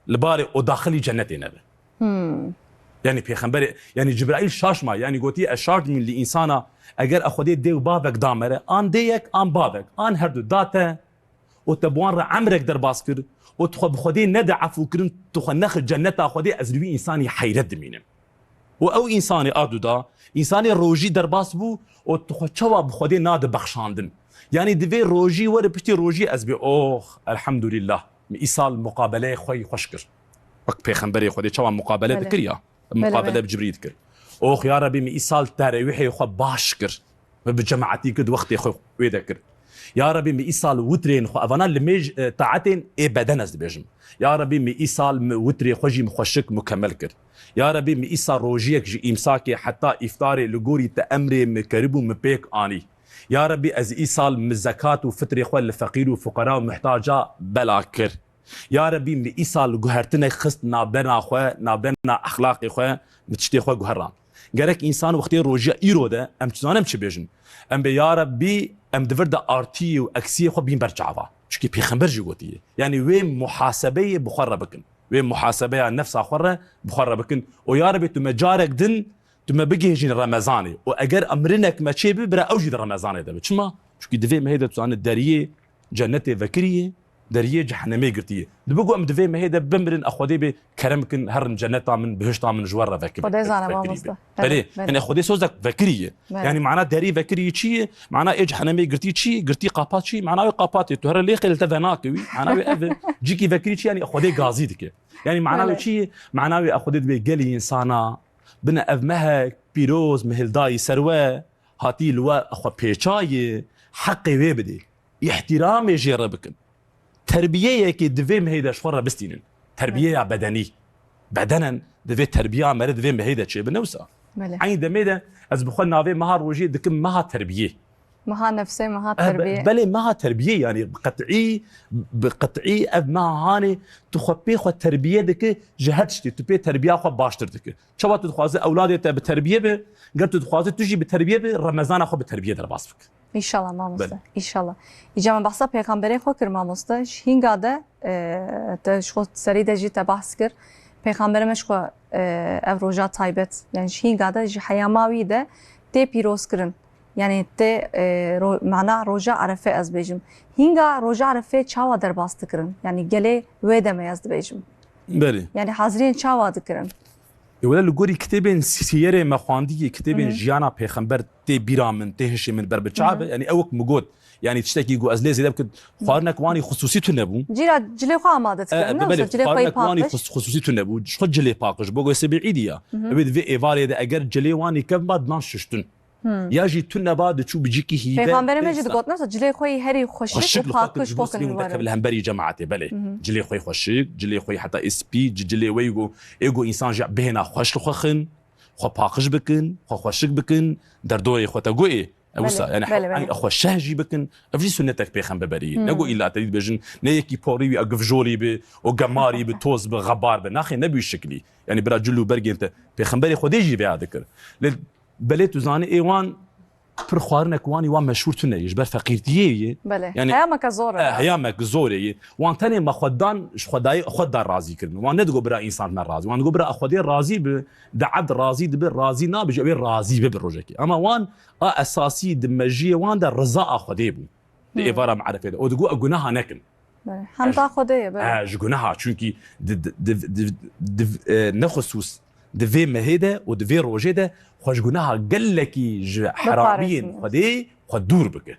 li balê û daxilî cennetê nebe. Hmm. Yani pêxemberê, yani Cibraîl şaş ma, yani gotiye ez şaş dimîn li însana, eger e Xwedê dê û bavek da mere, an dêyek, an bavek, an her du da te, û te bi wan re emrek derbas kir û tu xwe bi Xwedê nede efûkirin, tu xwe nexi cenneta Xwedê, ez li wî însanî heyret dimînim. Û ew însanê a duda, însanê rojî derbas bû û tu xwe çawa bi Xwedê nade bexşandin? Yanî divê rojî were piştî rojî ez bê, oh, elhamdulillah, min îsal muqabeleyê xwe yî xweş kir. Wek pêxemberê Xwedê çawa muqabele Belê. dikir ya? Belê, Muqabele belê. bi Cibrîl dikir. Oh, ya Rebî, min îsal terawîhê xwe baş kir. Min bi cemaetî kir, di wextê xwe wê de kir. Ya Rebî, min îsal witrên xwe, evana li mêj, e, taetên ê beden ez dibêjim. Ya Rebî, min îsal min witrê xwe jî min xweşik mukemel kir. Ya Rebî, min îsal rojiyek ji îmsakê heta îftarê li gorî te emrê min keribû min pêk anî. Ya Rebî, ez îsal min zekat û fitrê xwe li feqîr û fuqera û muhtaca bela kir. Ya Rebî, min îsal guhertinek xist nabena xwe, nabena exlaqê xwe, min tiştê xwe guheran. Gerek însan wextê rojiya îro de, em çi zanim çi bêjin? Em bê ya Rebî, em di vir de artiyê û eksiyê xwe bîn ber çava. Çikî pêxember jî gotiye. Yanî wê muhasebeyê bi xwe re bikin. Wê muhasebeya nefsa xwe re bi xwe re bikin. Û ya Rebî tu me carek din tu me bigihêjîn Remezanê. Û eger emrinek me çê bi, bira ew jî di Remezanê de bi. Çima? Çikî divê me hê de tu zanî deriyê cennetê vekirî ye, deriyê cehennemê girtî ye. Dibe ku em di vê mehê de bimirin, e Xwedê bê kerem kin, herin cenneta min, bihişta min ji we re vekir-, Xwedê zane, vekirî mamoste. be. Belê, Belê, belê. yani Xwedê sozek vekirî ye. Belê. Yani mana derî vekirî çi ye? Mana ê cehennemê girtî çi ye? Girtî qapat çi ye? Mana wê qapat ye. Tu here lê xêl te venakewî. Mana wê ev e. Cîkî vekirî çi ye? Yani Xwedê gazî dike. Yani mana wê Belê. çi ye? Mana wê e Xwedê dibê gelî însana bine ev mehek pîroz mihildayî ser we, hatî li we xwe pêçayê, heqê wê bidê. Îhtîramê jê re bikin. Terbiyeyekê divê mehê de ji xwe re bistînin. Terbiyeya bedenî. Bedenen divê terbiya mere divê mehê de çêbe, ne wisa? Belê. Eynî demê de ez bi xwe navê meha rojiyê dikim meha terbiyê. Meha nefsê, meha Eh, be-, terbiyê. belê meha terbiyê, yani bi qet'î, bi qet'î ev meha hanê tu xwe pê xwe terbiye dike ji her tiştî, tu pê terbiya xwe baştir dike. Çawa tu dixwaze ewladê te bi terbiye be, ger tu dixwaze tu jî bi terbiye be, Remezana xwe bi terbiye derbas bike. Înşallah mamoste, Belê. înşallah. Îca me behsa pêxemberê xwe kir mamoste, ji hînga de, e, te ji xwe serî de jî te behs kir. Pêxemberê me ji xwe, e, ev roja taybet, yani ji hînga de, ji heyama wî de tê pîroz kirin. Yani tê, e, ro-, mana roja Erefe ez bêjim. Hînga roja Erefe çawa derbas dikirin? Yani gelê wê demê ez dibêjim. Belê. Yani haziriyên çawa dikirin? E, wele li gorî kitêbên siyerê me xwendiyê, kitêbên Hı hı. jiyana pêxember tê bîra min, tê hişê min ber bi çav Hı hı. e. Yani ew wek min got, yani tiştekî ku ez lê zêde bikim, xwarinek wanî xusûsî tune bû. Cîra cilê xwe amade dikirin, E, ne belê, wisa cilê xwe xwarinek wanî paqij. xus-, xusûsî tune bû. Ji xwe cilê paqij, bo goy sebî îdî ya. Hı hı. Ew ê di vê êvarê de eger cilê wanî kev ba dinan şiştin. Hmm. Ya jî tune ba diçû bi cîkî hî be, Pêxemberê me tê jî wisa. digot, ne wisa cilê xwe yî herî xweşik Xweşik û li xwe paqij kin, ji bo pokin sibîn li were. Deke li hemberî cemaetê, belê. Mhm. Cilê xwe yî xweşik, cilê xwe yî heta ê spî, ci-, cilê we yî go, ê go însan jî bêhna xweş li xwe xin, xwe paqij bikin, xwe xweşik bikin, derdorê xwe te go ê. Ew Belê, wisa, yani belê, belê. eng xwe şeh jî bikin, ev jî sunnetek pêxemberî ye. Hmm. Ne go îlla te dibêjin, ne yekî porî wî a givjolî bi, o gemarî bi, toz bi, xebar bi. Naxê ne bi wî şiklî. Yani bira cil û bergên te. Pêxemberê Xwedê jî veya dikir. Lê Belê tu zanî ê wan pir xwarinek wanî wan meşhûr tune ye, ji ber feqîrtiyê ye. Belê. Yani, Heyameke zor e. eh, heyameke zor e ye. Wan tenê me xwe dan, ji Xwedayê xwe dan razî kirin. Wan nedigo bira însan me razî. Wan digo bira Xwedê razî bi, di ebd razî dibi, razî nabe ji ew ê razî bibe rojekê. Ama wan a esasî di mejiyê wan de riza a Xwedê bû. Di Hmm. êvara Erefê de. O digo e guneha nekin. Belê. Hemda Xwedê ye, belê. E, ji guneha, çunkî di, di, di, di, di, e, ne xusûs, di vê mehê de û di vê rojê de xwe ji guneha gelekî ji heramiyên Biparêzin. Xwedê xwe dûr bike.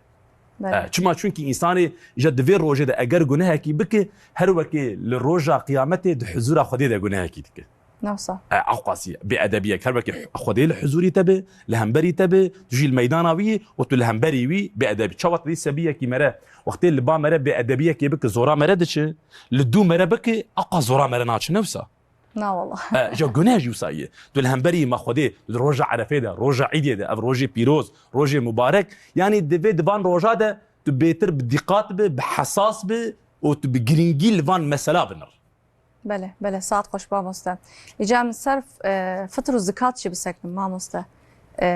Belê. E, çima? Çunkî însanê ji di vê rojê de eger gunehekî bike, her wekî li roja qiyametê di huzûra Xwedê de gunehekî dike. Newsa. E, ewqasî bêedebiyek, her wekî Xwedê li huzûrî te be, li hemberî te be, tu jî li meydana wî yî û tu li hemberî wî bêedebî. Çawa te dî sebiyekî mere, wextê li ba mere bêedebiyekê bike, zora mere diçe, li dû mere bike, ewqas zora mere naçe, newsa. Na wala. E, ja guneh jî wisa ye. Tu li hemberî ma Xwedê, di roja Erefê de, roja Îdê de, ev rojê pîroz, rojê mubarek, yanî divê di van roja de tu bêtir bi dîqat bi, bi hesas bi û tu bi girîngî li van mesela binir. Belê, belê, saet xweş mamoste. Îca em ser, e, fitr û zikat jî bisekinin mamoste. E,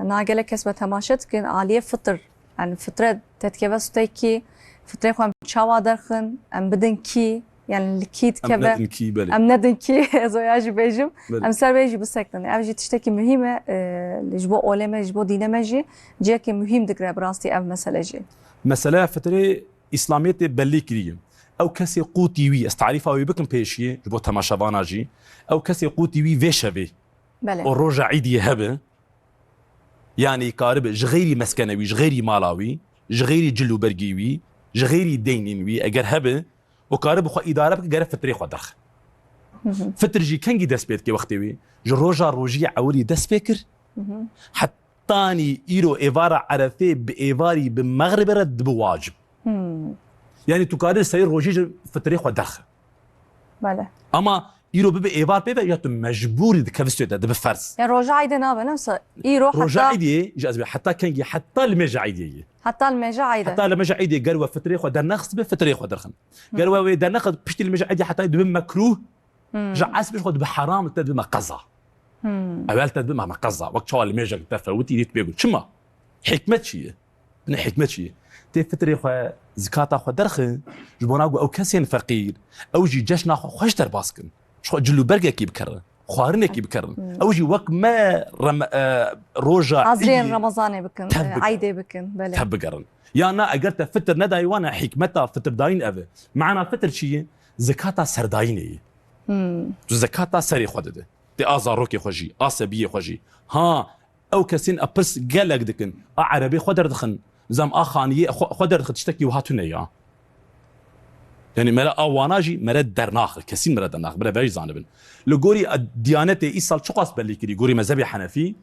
na gelek kes me temaşe dikin, aliyê fitr, yani fitre te dikeve stûyê kî, fitrê xwe em çawa derxin, em bidin kî, yani li kî Em dikeve, nedin kî, belê. Em nedin kî, ez oya jî bêjim. Belê. Em ser vê jî bisekinin. Ev jî tiştekî muhîm e, e, ji bo olê me, ji bo dîne me jî cihekî muhîm digre bi rastî ev mesele jî. Meseleya fitrê Îslamiyetê belî kiriye. Ew kesê qûtî wî, ez tarîfa wî bikim pêşiyê, ji bo temaşevana jî. Ew kesê qûtî wî vê şevê Belê. û roja Îdiyê hebe, yanî karibe ji xeyrî meskene wî, ji xeyrî mala wî, ji xeyrî cil û bergê wî, ji xeyrî deynên wî, eger hebe û karibe xwe îdare bike, gere fitrê xwe derxe. Hı hı. Fitr jî kengî dest pê dike wextê wê? Ji roja rojiyê ewilî dest pê kir, Hı hı. hetanî îro êvara Erefê bi êvarî bi mexribê re dibe wacib. Hmm. Yanî tu karî serê rojî ji fitrê xwe derxe. Belê. Ama îro bibe êvar pê ve ya tu mecbûrî dikevî stûyê de, dibe ferz. Ya roja Îdê nabe, ne wisa îro Roja heta Îdê, ji ez bê, heta kengî, heta limêja Îdê ye. Heta limêja Îdê. Heta limêja Îdê ger we fitrê xwe dernexistibe, fitrê xwe derxin. Ger we wê dernexe, piştî limêja Îdê heta dibe mekrûh, Hmm. ji esbê xwe dibe heram, te dibe me qeza. Hmm. Ewel te dibe me qeza. Wek çawa limêjek te fewitî, dît pê got. Çima? Hikmet çi ye? Binê hikmet çi ye? Tê fitrê xwe, zikata xwe derxin, ji bona ku ew kesên feqîr, ew jî ceşna xwe xweş derbas kin. Ji xwe cil û bergekî bikerin, xwarinekî bikerin. Hmm. Ew jî wek me rem-, e, roja Hazirên Îdî Remezanê bikin, tev e, bigerin. Eydê bikin, belê. Tev bigerin. Ya na, eger te fitir nedayî wan e, hikmeta fitirdayîn ev e. Mana fitir çi ye? Zikata serdayînê ye. Hmm. Tu zekata serê xwe dide. Tê a zarokê xwe jî, a sebiyê xwe jî. Ha, ew kesên a pirs gelek dikin, a erebê xwe derdixin, zam a xaniyê xwe, xwe derdixin, tiştekî wiha tune ya. Yanî mere a wana jî mere dernaxir, kesîn mere dernaxir, mere vejî zanibin. Li gorî a diyanetê îsal çiqas belî kirî, gorî mezhebê Henefî,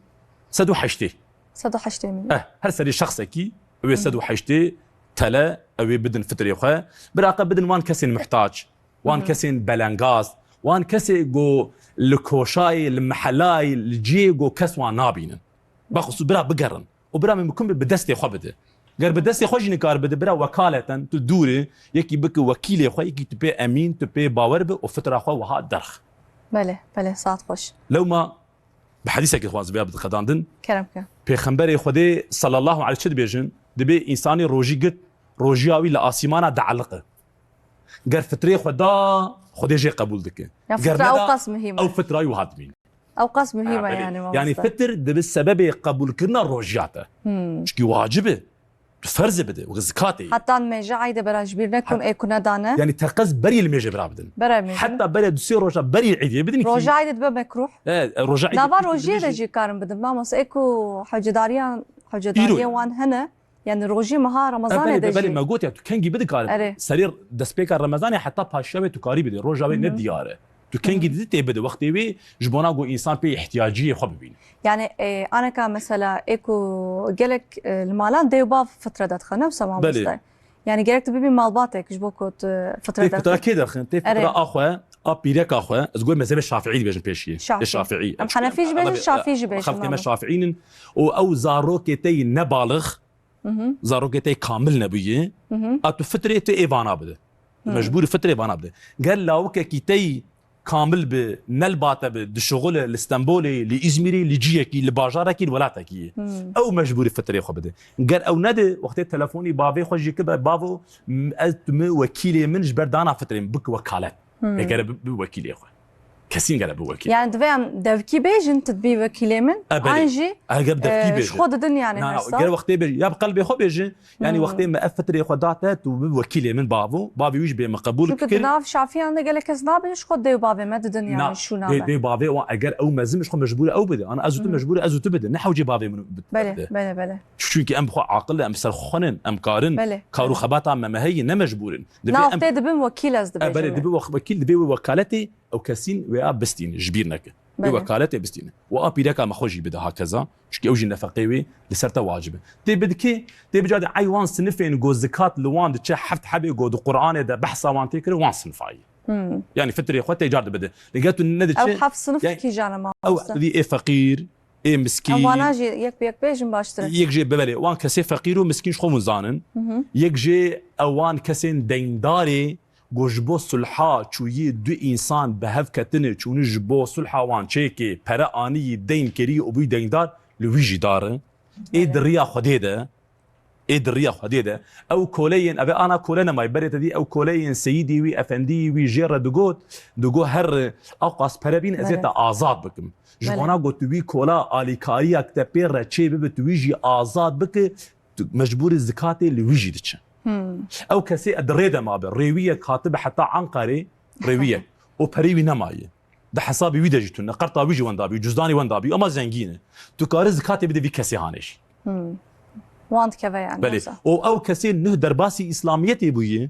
sed û heştê. Sed û heştê milyon. Eh, her serî şexsekî, ew ê Hı hı. sed û heştê tele, ew ê bidin fitrê xwe. Biraqe bidin wan kesên muhtac. Wan Hı hı. kesên belengaz, wan kesê go li koşayê, li mehelayê, li cihê go kes wan nabînin. Bexusûs bira bigerin. Û bira mimkun be bi destê xwe bide. Ger bi destê xwe jî nikar bide, bira wekaleten, tu dûrî, yekî bike wekîlê xwe, yekî tu pê emîn, tu pê bawer be û fitra xwe wiha derx. Belê, belê, saet xweş. Lewma bi hedîsekê dixwazim vêya bidiqedandin. Kerem ke. Pêxemberê Xwedê sallallahu aleyhi çi dibêjin? Dibê însanî rojî git, rojiya wî li asîmana dieliqe. Ger fitrê xwe da, Xwedê jê qebûl dike. Ya Ger fitra neda, ewqas muhîm e. Ew fitra wî wiha dimîne. Ewqas muhîm e Ha, belê. yanî, Yanî mamoste. fitir dibe sebebê qebûlkirina rojiya te. Hmm. Çikî wacib e. Tu ferz e bide, wek zikatê ye. Heta limêja Eydê bera ji bîr nekun, Heta ê ku nedane. Yanî teqez berî limêjê bira bidin. Bera limêjê. Heta berê du sê roja berî Eydê bidin ki. Roja Eydê dibe mekruh. E, e, roja Eydê Nava bidin ki rojiyê de limêjê. jî karin bidin. Mamoste, ê ku hewcedariyan, hewcedariyê Îro. wan hene, yanî rojî meha Remezanê Evelê de de belê jî. me got ya, tu kengî bidikare. Erê. Serê destpêka Remezanê heta paşiya wê tu karî bidê. Roja wê Hı hı. ne diyar e. Tu kengî Hı hı. didî tê bidî. Wextê wê ji bona ku însan pê ihtiyaciyê xwe bibîne. Yanî, e, aneka mesela ê ku gelek, e, li malan dê û bav fitre derdixin, ne wisa mamoste? Belê. Yanî gerek tu bibî malbatek ji bo ku tu fitre Tê fitre derxî. kê derxin? Tê Erê. fitre a xwe, a pîreka xwe, ez got mezhebê Şafîî dibêjin pêşiyê. Şafîî. Tê Şafîî. Em Eş-, Henefî jî bêjin, Erebê-, Şafîî jî bêjin, xelkê me mamo. Şafîî nin. Û ew zarokê te yî nebalix, Hı hı. zarokê te yî kamil nebûye, Hı hı. a tu fitrê tu ê vana bide. Tu Hı. mecbûr fitrê vana bide. Ger lawikekî te yî kamil bi, nelbate bi, dişuxule li Stenbolê, li Îzmîrê, li ciyekî, li bajarekî, li welatekî ye. Hmm. Ew mecbûrî fitrê xwe bide. Ger ew nede, wextê telefonî bavê xwe jî kibe, bavo, m-, ez tu min wekîlê min ji ber dana fitrê min, bik wekalet. Hmm. Ê gere bi, bi wekîlê xwe. Kesîn gere bi wekîl. Yani divê em devkî bêjin, tu dibî wekîlê min, E, belê. An jî Eger bi devkî e, bêjin. Ji xwe didin yani Na, her na, sal. Ger wextê bêjin, ya bi qelbê xwe bêjin, yani Hmm. wextê me ev fitrê xwe date, tu bi wekîlê min bavo, bavê wî jî bê min qebûl Çünkü kir. Di nav şafiyan de gelek kes nabêjin, ji xwe dê û bavê me didin yani Na, şûna dê, me. Dê bavê wan, eger ew mezin, ji xwe mecbûr e ew bide. Ana ez û tu Hı hı. mecbûr e ez û tu bidin. Ne hewcê bavê min bide. Belê, belê, belê. Çünkü em bi xwe aqil in, em ser xwe nin, em karin, Belê, kar û belê. xebata me, me heye, ne mecbûr in. Dibê Na, em tê dibim wekîl ez dibêjim. E, belê, dibê wek-, wekîl, dibê wê wekaleti ew kesîn wê a bistîne, ji bîr neke. Wê Belê. wekaletê bistîne. Û a pîreka me xwe jî bide hakeza. Çünkü ew jî nefeqê wê li ser te wacib e. Tê bidikê, tê bica de ey wan sinifên go zikat li wan diçe heft hebê go di Qur'anê de behsa wan tê kire wan sinifayî. Hmm. Yani fitrê xwe tê car dibide. Lê gel tu nediçe, Ew heft sinif yani, kîjan e ew mamoste? Dî ê feqîr, ê miskîn. Em wana jî yek bi yek bêjin baştir e. Yek jê bibelê. Wan kesê feqîr û miskîn ji xwe hûn zanin. Hı hı. Yek jê ew wan kesên deyndarê ku ji bo sulha çûyî du însan bi hev ketine, çûne ji bo sulha wan çêkê, pere aniyî, deyn kirî û bûyî deyndar, li wî jî dar e. Ê Evet. di riya Xwedê de, ê di riya Xwedê de, ew koleyên, ev ê ana kole nemayî, berê te dî ew koleyên seyîdî wî, efendiyî wî jê re digot, digot her ewqas pere bîn ez ê Belê. te azad bikim. Ji Belê. bona got tu wî kola alîkariya te pê re çê bibe, tu wî jî azad bike, tu mecbûrî zikatê li wî jî diçe. Hmm. Ew kesê di rê de mabe, rêwiyek hatibe heta Anqarê, rêwiyek. Û perê wî nemaye. Di hesabê wî de jî tune, qerta wî jî wenda bî, cuzdanê wenda bî, ama zengîn e. Tu karî zikatê bide vî kesê hanê jî. Hmm. Wan dikeve yani Belê. mesela. Û ew kesê nuh derbasî Îslamiyetê bûye,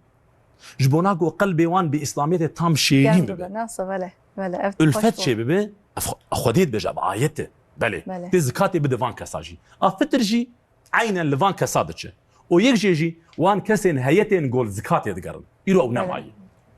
ji bona ku qelbê wan bi Îslamiyetê tam şêrîn Germ bibe. bibe, nasıl, belê, belê, ev Ulfet hoş bû. çê bibe, ev xwe-, Xwedê dibêje, ev ayet e. Belê. Belê. Tê zikatê bide van kesa jî. A fitir jî eynen li van kesa diçe. Û yek jê jî wan kesên heyetên gol zikatê digerin. Îro ew Evet. nemayî.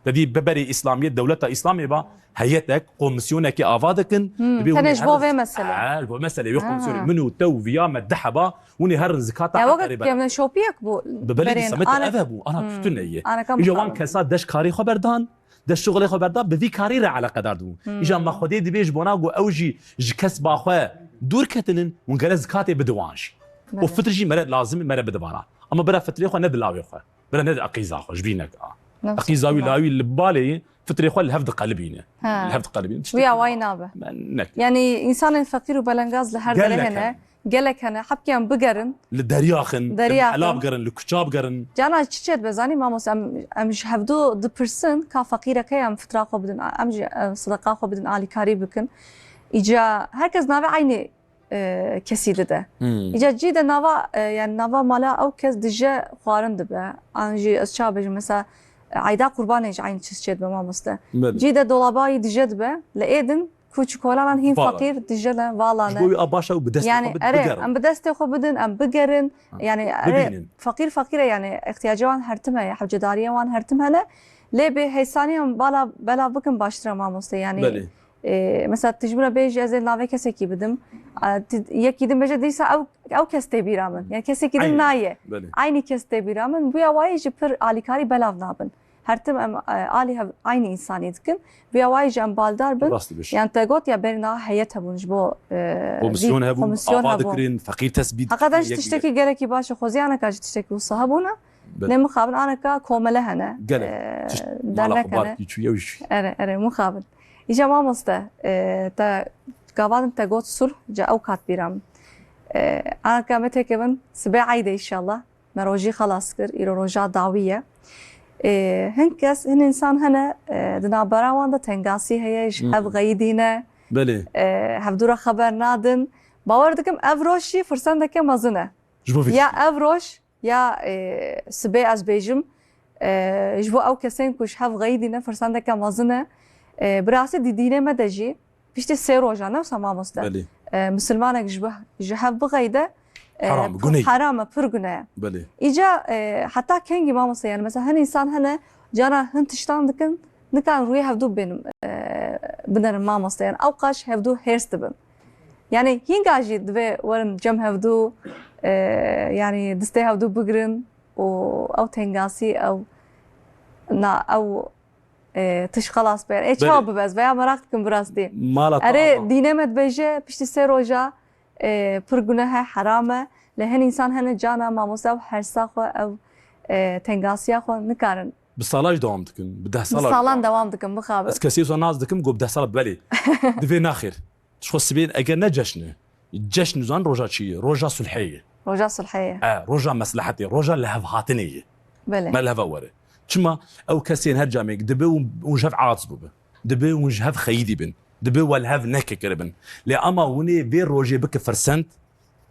Te dî bi berê Îslamiyet, dewleta Îslamê ba heyetek, komisyonekê ava dikin. Hmm, Dibê tenê hûnê ji bo herin vê meselê. He, ji bo meselê wê Ha. komisyonê. Min û te û viya me deh heba, hûnê herin zikata Ya weke Anqarê bere. kemleşopiyek bû Bi berê berên Îslamiyet ane- ev hebû. Ana Hmm. tune ye. Aneka Îja wan mixabin. kesa deş karê xwe berdan, deş şixulê xwe berdan, bi vî karî re eleqedar dibûn. Hmm. Îja me Xwedê dibê ji bona ku ew jî ji kesba xwe dûr ketinin, hûn gere zikatê bide wan jî. Û Belê. fitir jî mere lazim e, mere bide vana. Ama bira fitrê xwe ne di lawê xwe. Bira ne di eqîza xwe, ji bîr neke. Ne Eqîza wî, mesela. lawî li balê ye, fitrê xwe li hev diqelibîne. Ha. Li hev diqelibîne. Tiştekî Wîya wayî nabe. me neke. Yani, insanên feqîr û belengaz li her Gelek derê hene. hene. Gelek hene. Hebkê em bigerin. Li derya xin, Derya li hela xin. bigerin, li kuça bigerin. Cana çi çê dibe zanî, mamoste, em, em ji hevdu dipirsin, ka feqîreke em fitra xwe bidin, em jî, em sideqa xwe bidin, alîkarî bikin. Îca herkes navê eynî e, kesî dide. Hmm. Îca cî de nava, e, yani nava mala ew kes dije xwarin dibe. An jî ez ça bêjim, mesela, e, eyda qurbanê jî eynî çiz çê dibe mamoste. Belê. Cî de dolaba yî dije dibe. Li êdin ku çikolanan hîn Vala. feqîr dije ne, vala Ji ne. bo wî a baş e û bi destê Yani, xwe bid-, erê, bigerin. em bi destê xwe bidin, em bigerin. Ha. Yani, erê, Bibînin. feqîr feqîr e yani, ihtiyacê wan her tim heye, hewcedariyê wan her tim hene. Lê bi hêsanî em bala, belav bikin baştir e mamoste. Yani, Belê. E, mesela tu ji min re bêjî ez ê navê kesekî bidim. A, ti, yekî din bêje dîsa ew, ew kes tê bîra min. Yani kesekî din Eynî. nayê. Belê. Eynî kes tê bîra min. Buya wayî jî pir alîkarî belav nabin. Her tim em, e, alî hev, eynî însanî dikin. Buya wayî jî em baldar bin. Rast dibêjî. Yani te got ya berî niha heyet hebûn ji bo, e, Komisyon vî hebûn, komisyon ava hebûn. dikirin, feqîr tesbît Heqeten dikirin, jî yek tiştekî yek. gelekî baş e. Xwezî aneka jî tiştekî wisa hebûne. Belê. Lê mixabin aneka komele hene. Gelek. E, Tişt, mala dernek xwe hene. barkî çû, ew jî. Erê, erê, mixabin. Îja mamoste, e, te gava din te got sulh, ca ew kat bîra min. E, anka me têkevin, sibê eydê înşallah. Me rojî xelas kir, îro roja dawî ye. E, hin kes, hin însan hene, e, di navbera wan de tengasî heye, ji hev Hmm. xeyidîne, Belê. e, hevdû re xeber nadin. Bawer dikim, ev roj jî firsendeke mezin e. Ji bo vî Ya tiştî. ev roj, Ya, e, sibê ez bêjim, e, ji bo ew kesên ku ji hev xeyidîne firsendeke mezin e. E, bi rastî di dînê me de jî piştî sê rojan, ne wisa mamoste? Belê. E, misilmanek ji, ji hev bixeyde, e, Heram, pir guneh. heram e, pir guneh e. Belê. Îca, e, heta kengî mamoste, yani mesela hin însan hene, cana hin tiştan dikin, nikan rûyê hevdû bên, e, binerin mamoste, yani ew qaş hevdû hêrs dibin. Yani hînga jî divê werin cem hevdû, e, yani distê hevdû bigirin û ew tengasî, ew na, ew, e, tiş xelas be. E, çawa Belê. bibe? Ez veya meraq dikim bi rastî. Mala te Erê, ava. dînê me dibêje, piştî sê roja, e, pir guneh e, heram e. Lê hin însan hene cana mamoste ew hersa xwe, ew, e, tengasiya xwe nikarin Bi sala jî dewam dikin, bi deh Bi sala jî salan dewam dewam dikin, bixabe. Ez kesê wisa nas dikim, got bi deh sala belê. Divê naxêr. Ji xwe sibê eger ne ceşn e. Ceşn zan roja çi ye? Roja sulhê ye. Roja sulhê ye. E, roja meslehetê, roja lihevhatinê ye. Belê. Me li heva were. Çima ew kesên her camêk dibe û, û ji hev aciz bûbe. Dibe û ji hev xeyidî bin. Dibe we li hev neke kiribin. Lê ama hûnê vê rojê bike firsend,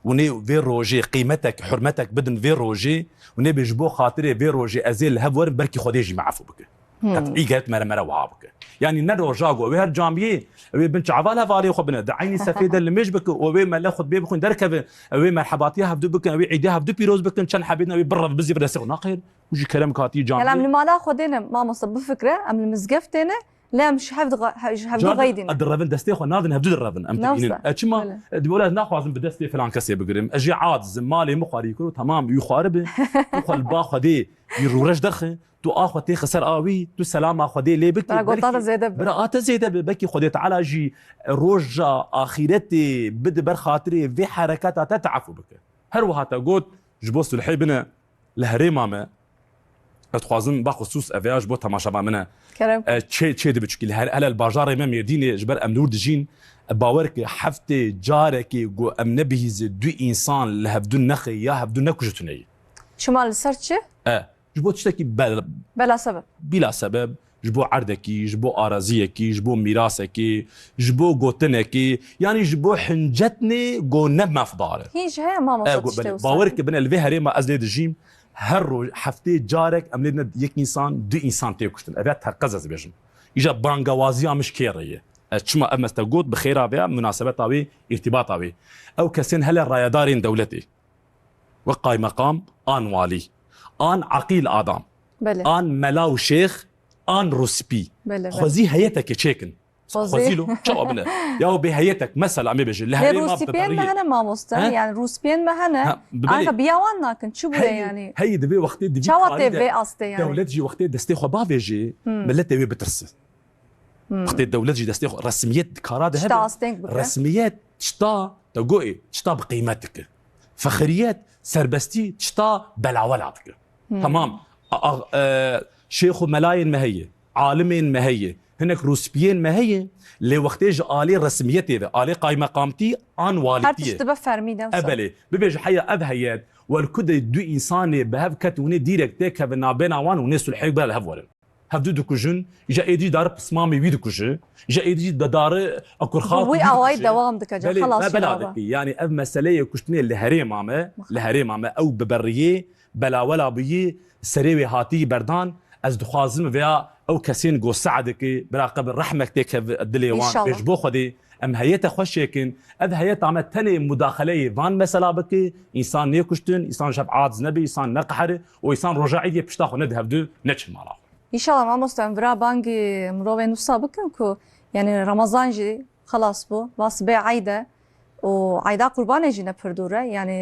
hûnê vê rojê qîmetek, hurmetek bidin vê rojê, hûnê bê ji bo xatirê vê rojê ez ê li hev werim, belkî Xwedê jî me efû bike. Hmm. Qetî geret mere mere wiha bike. Yanî ne roja ku wê her camiyê, wê bin çava li hevalê xwe bine, di eynî sefê de limêj bike û wê me le xutbê bixwin derkeve, wê merhebatiya hevdu bikin, wê îdiya hevdu pîroz bikin, çend hebê din wê birre bizî bi destê xwe naxêr. Û jî kerem katî camiyê. Gel em li mala xwe dêne, mamoste bifikre, em li mizgeft têne, lê em ji hev dixa-, he-, ji hevdu Carna xeydîne. Direvin destê xwe nadin, hevdu direvin, em Ne dibînin. Wisa? E, çima? Öyle. E, dibe, wela ez naxwazim bi destê filan kesê bigirim. Ez jê aciz im, malê min xwarî kir û temam, wî xwaribin. Tu xwe li ba Xwedê, wî rûreş derxe. Tu a xwe têxe ser a wî, tu selama Xwedê lê bikî. Bira gota te Belkî zêde be. Bira a te zêde be. Belkî Xwedê Teala jî roja axîretê bide ber xatirê vê herekata te, te efû bike. Her wiha te got, ji bo sulhê bine, li herêma me, ez dixwazim, baxusûs ev ya ji bo temaşevan min e. Kerem. E, çê, çê dibe çikî li her, hele li bajarê me Mêrdînê, ji ber em li wir dijîn, e, bawer ke heftê carekê ku em nebihîze du însan li hevdu nexe ya hevdu nekuje tune ye. Çima, li ser çi? E, ji bo tiştekî bel-, Bela sebeb. Bila sebeb, ji bo erdekî, ji bo araziyekî, ji bo mîrasekî, ji bo gotinekî, yanî ji bo hincetnê go ne mafdar e. Hîn jî heye mamoste E, go-, tiştê belê. Wisa. Bawer ke bine li vê herêma ez lê dijîm, her roj, heftê carek em lê dine yek însan, du însan tê kuştin. Ev ya teqez ez bêjim. Îja bangewaziya min ji kê re ye? Ez çima ev meste got, bi xêra vê ya, munasebeta wê, îrtîbata wê. Ew kesên hele rayedarên dewletê. Wek qaymeqam an walî, an eqîl adam, Belê. An mela û şêx, an rûspî. Belê, belê. Xwezî heyeteke çêkin. Xwezî. Xwezî lo, çawa bine? Ya bê heyetek, mesela, em ê bêjin, li Lê herêma rûspiyên me biberiye. Hene mamoste, He? Yani rûspiyên me hene. Ha, bi belê. Anka biya wan nakin, çi bûye Heyî, yani? Heyî divê wextê divî Çawa karî tê de vê astê yani? Dewlet jî wextê destê xwe bavêjê, Hmm. milletê wê bitirsin. Hmm. Wextê dewlet jî destê xwe, resmiyet dikara de Tişta hebe. Asteng bike. Resmiyet tişta, te goyê, tişta bi qîmet dike. Fexriyet, serbestî tişta belawela dike. Hmm. Tamam. A, a, e, şêx û melayên me heye, alimên me heye, hinek rûspiyên me heye, lê wextê ji alî resmiyetê ve, alî qaymeqamtî an walîtiyê. Her tişt dibe fermî de wisa. E, belê. Bibêje heya ev heyet, welku de du însanê bi hev ket û hûnê dîrek têkevin nabêna wan û hûnê sulhê bera li hev werin. Hevdu dikujin, îja êdî jî dare pismamê wî dikuje, îja êdî jî da-, dare ekurxaltî Bi wî wî awayî dikuje. Dewam dike, ca Belê, xelas me bela şînava. Dike. Yanî ev meseleyê kuştinê li herêma me, li herêma me ew bi beriyê, belawela bûyî, serê wê hatî berdan, ez dixwazim vêya ew kesên go se'e dike, bira qe bi rehmek têkev dilê wan, Înşallah. Bê ji bo Xwedê, em heyete xwe şêkin, ev heyeta me tenê mudaxeleyê van mesela bike, însan nêkuştin, însan ji hev aciz nebe, însan neqehre û însan roja êdiyê pişta xwe nede hevdu, neçin mala xwe. Înşallah mamoste, em vira bangî mirovên wisa bikin ku, yani Ramazan jî xelas bû, va sibê eyd e û eyda Qurbanê jî ne pir dûr e. Yani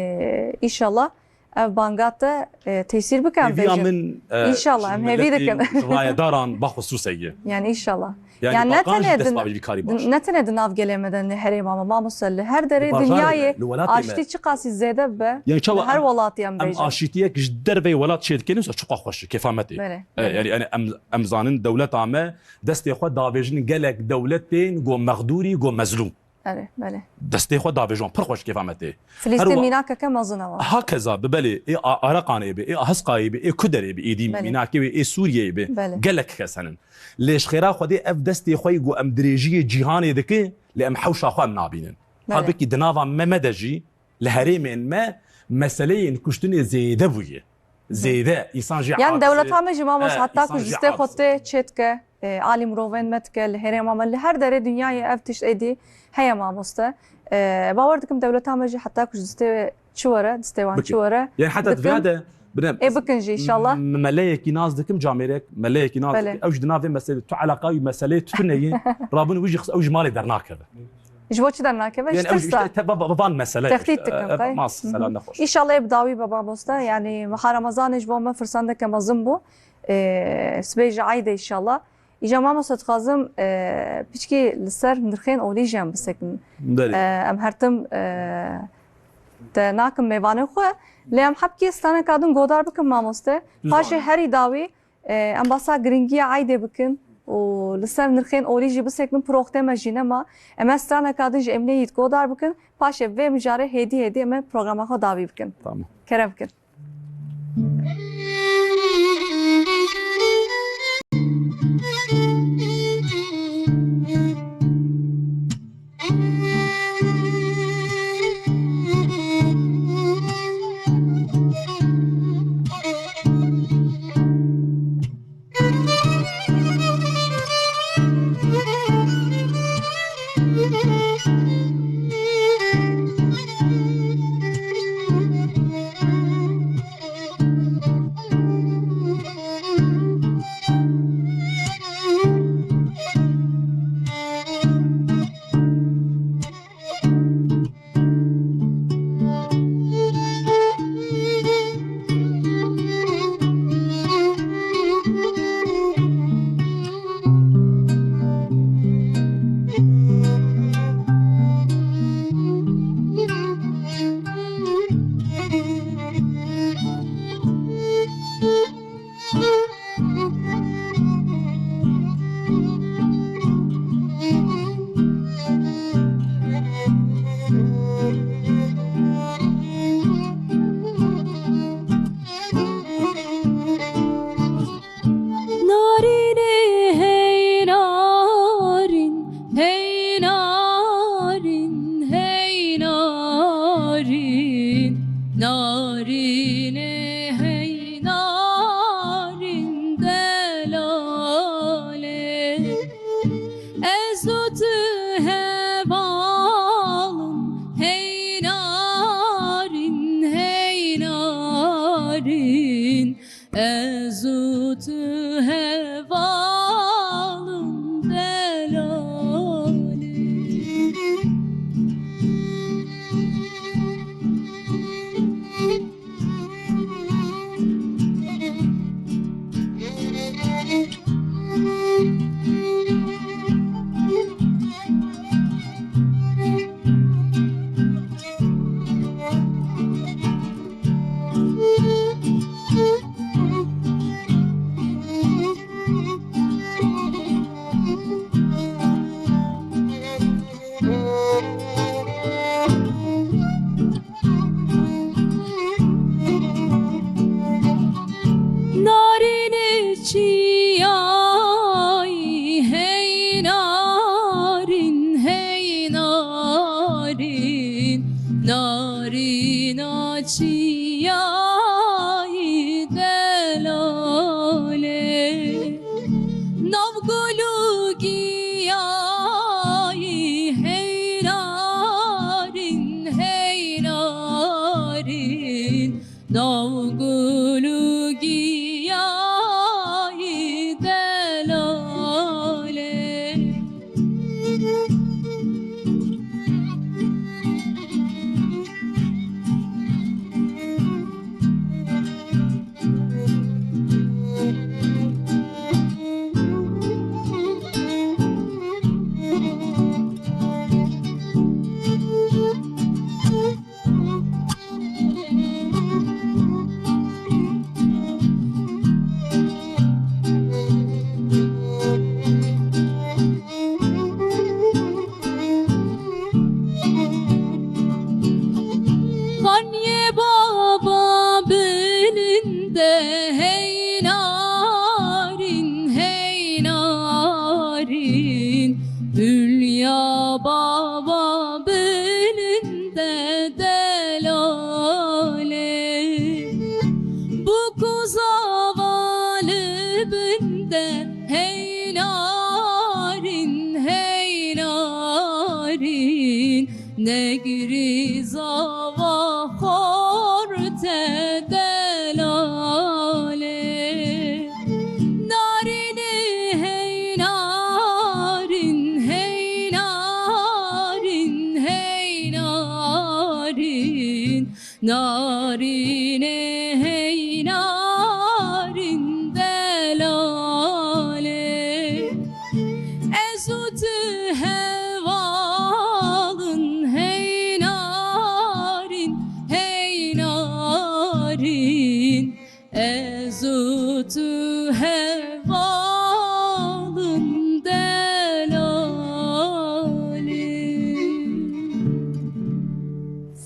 înşallah ev banga te, e, tesîr bike em Hêviya bêjin. Min, e, Înşallah, em hêvî miletê, dikin. Ji rayedaran baxusûs heye. Yani înşallah. Yani Yani ne Bakan jî tenê dest din-, bavê vî karî baş. Ne tenê di nav gelê me de, ne herêma me, mamoste, li her derê Di bajarê dinyayê me, li welatê me. Aştî çiqasî zêde bibe, Yani çawa li her em, welatî em em bêjin. Aşîtiyek ji derveyê welat çêdikên, wisa çiqa xweş e, kêfa me tê. Belê, E, belê. Yani, yani em, em zanin dewleta me destê xwe davêjin gelek dewletên go mexdûrî, go mezlûm. Belê, belê. Destê xwe davêjon, pir xweş kêfa me tê. Filistîn Her wa-, mînakeke mezin e wa. Hakeza, bi belê, ê A-, Araqanê be, ê Ahizqayê be, ê Kuderê be, êdî Belê. Mînakê wê, ê Sûriyeyê be. Belê. Gelek kes henin. Lê ji xêra Xwedê ev destê xwe yî ku em dirêjiyê cîhanê dike, lê em hewşa xwe em nabînin. Belê. Halbikî di nava me, me de jî, li herêmên me meseleyên kuştinê zêde bûye. Zêde, însan jî Yan aciz e. Dewleta me jî, mamoste, E, heta ku însan ji jî destê xwe aciz e. Tê çê dike, e, alî mirovên me dike, li herêma me, li her derê dinyayê ev tişt êdî heye mamoste. E, bawer dikim dewleta me jî heta ku ji destê çi were, destê wan Bike. Çi were, Yani heta dikim. Diviya de, bine, Ê bikin jî înşallah. M-, meleyekî nas dikim, camêrek, meleyekî nas Belê. Dikim. Ew jî di navê meselê, tu eleqa wî meseleyê tu tune yî, rabin wî jî xis-, ew jî malê dernakeve. Ji bo çi dernakeve? Yani Ji ew jî tirsa. Işte te-, va-, va-, van mesele Tehdît işte. Dikim, E, qey? Mas, Hı hı. Selam, ne hoş. Înşallah ê bi dawî be mamoste. Yani meha Ramazanê ji bo me firsendeke mezin bû. E, sibê jî eyd e înşallah. Îja mamoste dixwazim, e, piçkî li ser nirxên olî jî em bisekin. Belê. E, em her tim, e, te nakim mêvanê xwe. Lê em hebkê straneka din godar bikin mamoste. Paşê herî dawî E, em basa giringiya eydê bikin û li ser nirxên olî jî bisekinin, proxtê me jî nema. Em ê straneka din ji Emînê Yiğit guhdar bikin. Paşê vê mijarê hêdî hêdî em ê programa xwe dawî bikin. Tamam. Kerem bikin. Narînê hey narîn, hey narîn, hey narîn. Narînê hey narîn delalê. Ez û tu hevalin, hey narîn, hey narîn. Ez û tu hevalin delalê. Narînê çiyayî, hey narîn, hey narîn. Narîna çiyayî delalê. Nav gul û giyayî, hey narîn, hey narîn. Nav gul û giyayî delalê. Xanyê baba bilinde, hey narîn, hey narîn. Hülya baba bilinde delalê. Bu kuza valibinde, hey narîn, hey narîn. Negrî zava xorte delalê. Narînê hey narîn, hey narîn, hey narîn. Narînê hey narîn delalê. Ez û tu hevalin, hey narîn, hey narîn. Ez û tu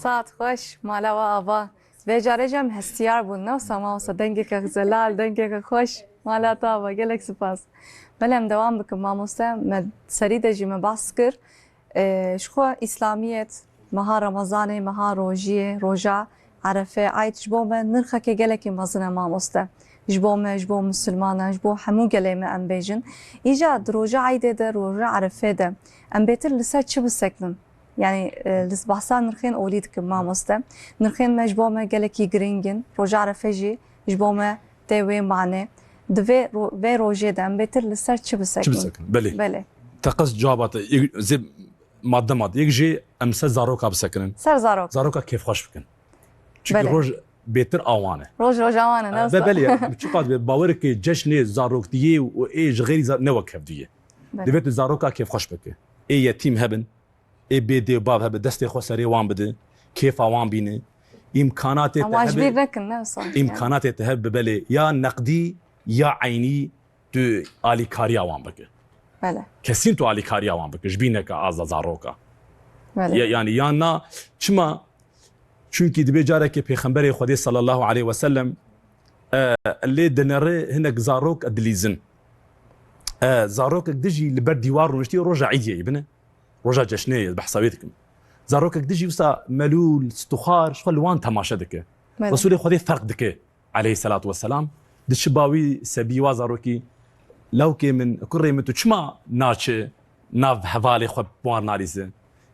Tat xweş, mala we ava. Vê carê jî em hestiyar bûn, ne wisa mamoste? Dengeke zelal, dengeke xweş. Mala te ava, gelek spas. Belê em dewam bikin mamoste. Me serî de jî me behs kir. Ee, ji xwe îslamiyet, meha Remezanê, meha rojiyê, roja Erefe, Eid ji bo me nirxeke gelekî mezin e mamoste. Ji bo me, ji bo misilmanan, ji bo hemû gelê me em bêjin. Îca di roja Eidê de, roja Erefê de em bêtir li ser çi bisekinin? Yani, e, li behsa nirxên olî dikim mamoste. Nirxên me ji bo me gelekî girîng in. Roja Erefe jî ji bo me tê wê mane. Di vê ro-, vê rojê de em bêtir li ser çi Çi bisekinin? bisekinin? Belê. Belê. Teqez cevaba te, yek, zê madde madde. Yek jî em ser zaroka bisekinin. Ser zarok. Zaroka kêfxweş bikin. Çünkü Belê. roj bêtir awan e. Roj roja wan e, ne Be-, wisa? Belê ya. Çiqas be bawer ke ceşnê zaroktiyê û ê ji xêrî za-, ne wek hev diye. Belê. Divê tu zaroka kêfxweş bike. Ê yetîm hebin, ê bê dê û bav hebe, destê xwe serê wan bide, kêfa wan bîne. Îmkanatê Em te wan ji hebe, bîr nekin, ne wisa? îmkanatê te hebe belê ya neqdî ya eynî tu alîkariya wan bike. Belê. Kesîn tu alîkariya wan bike, ji bîr neke aza zaroka. Belê. Ya, yani ya na, çima? Çünkü dibê carekê Pêxemberê Xwedê sallallahu aleyhi ve sellem, e, lê dinere hinek zarok dilîzin. E, zarokek dijî li ber dîwar rûniştî roja Îdiyê bine. Roja ceşnê ye, behsa wê dikim. Zarokek dijî wisa melûl, stixwar, ji xwe li wan temaşe dike. Belê. Resûlê Xwedê ferq dike, aleyhisselatu vesselam. Diçi ba wî sebî wa zarokî, lawkê min, kurê min, tu çima naçi nav hevalê xwe bi wan nalîze?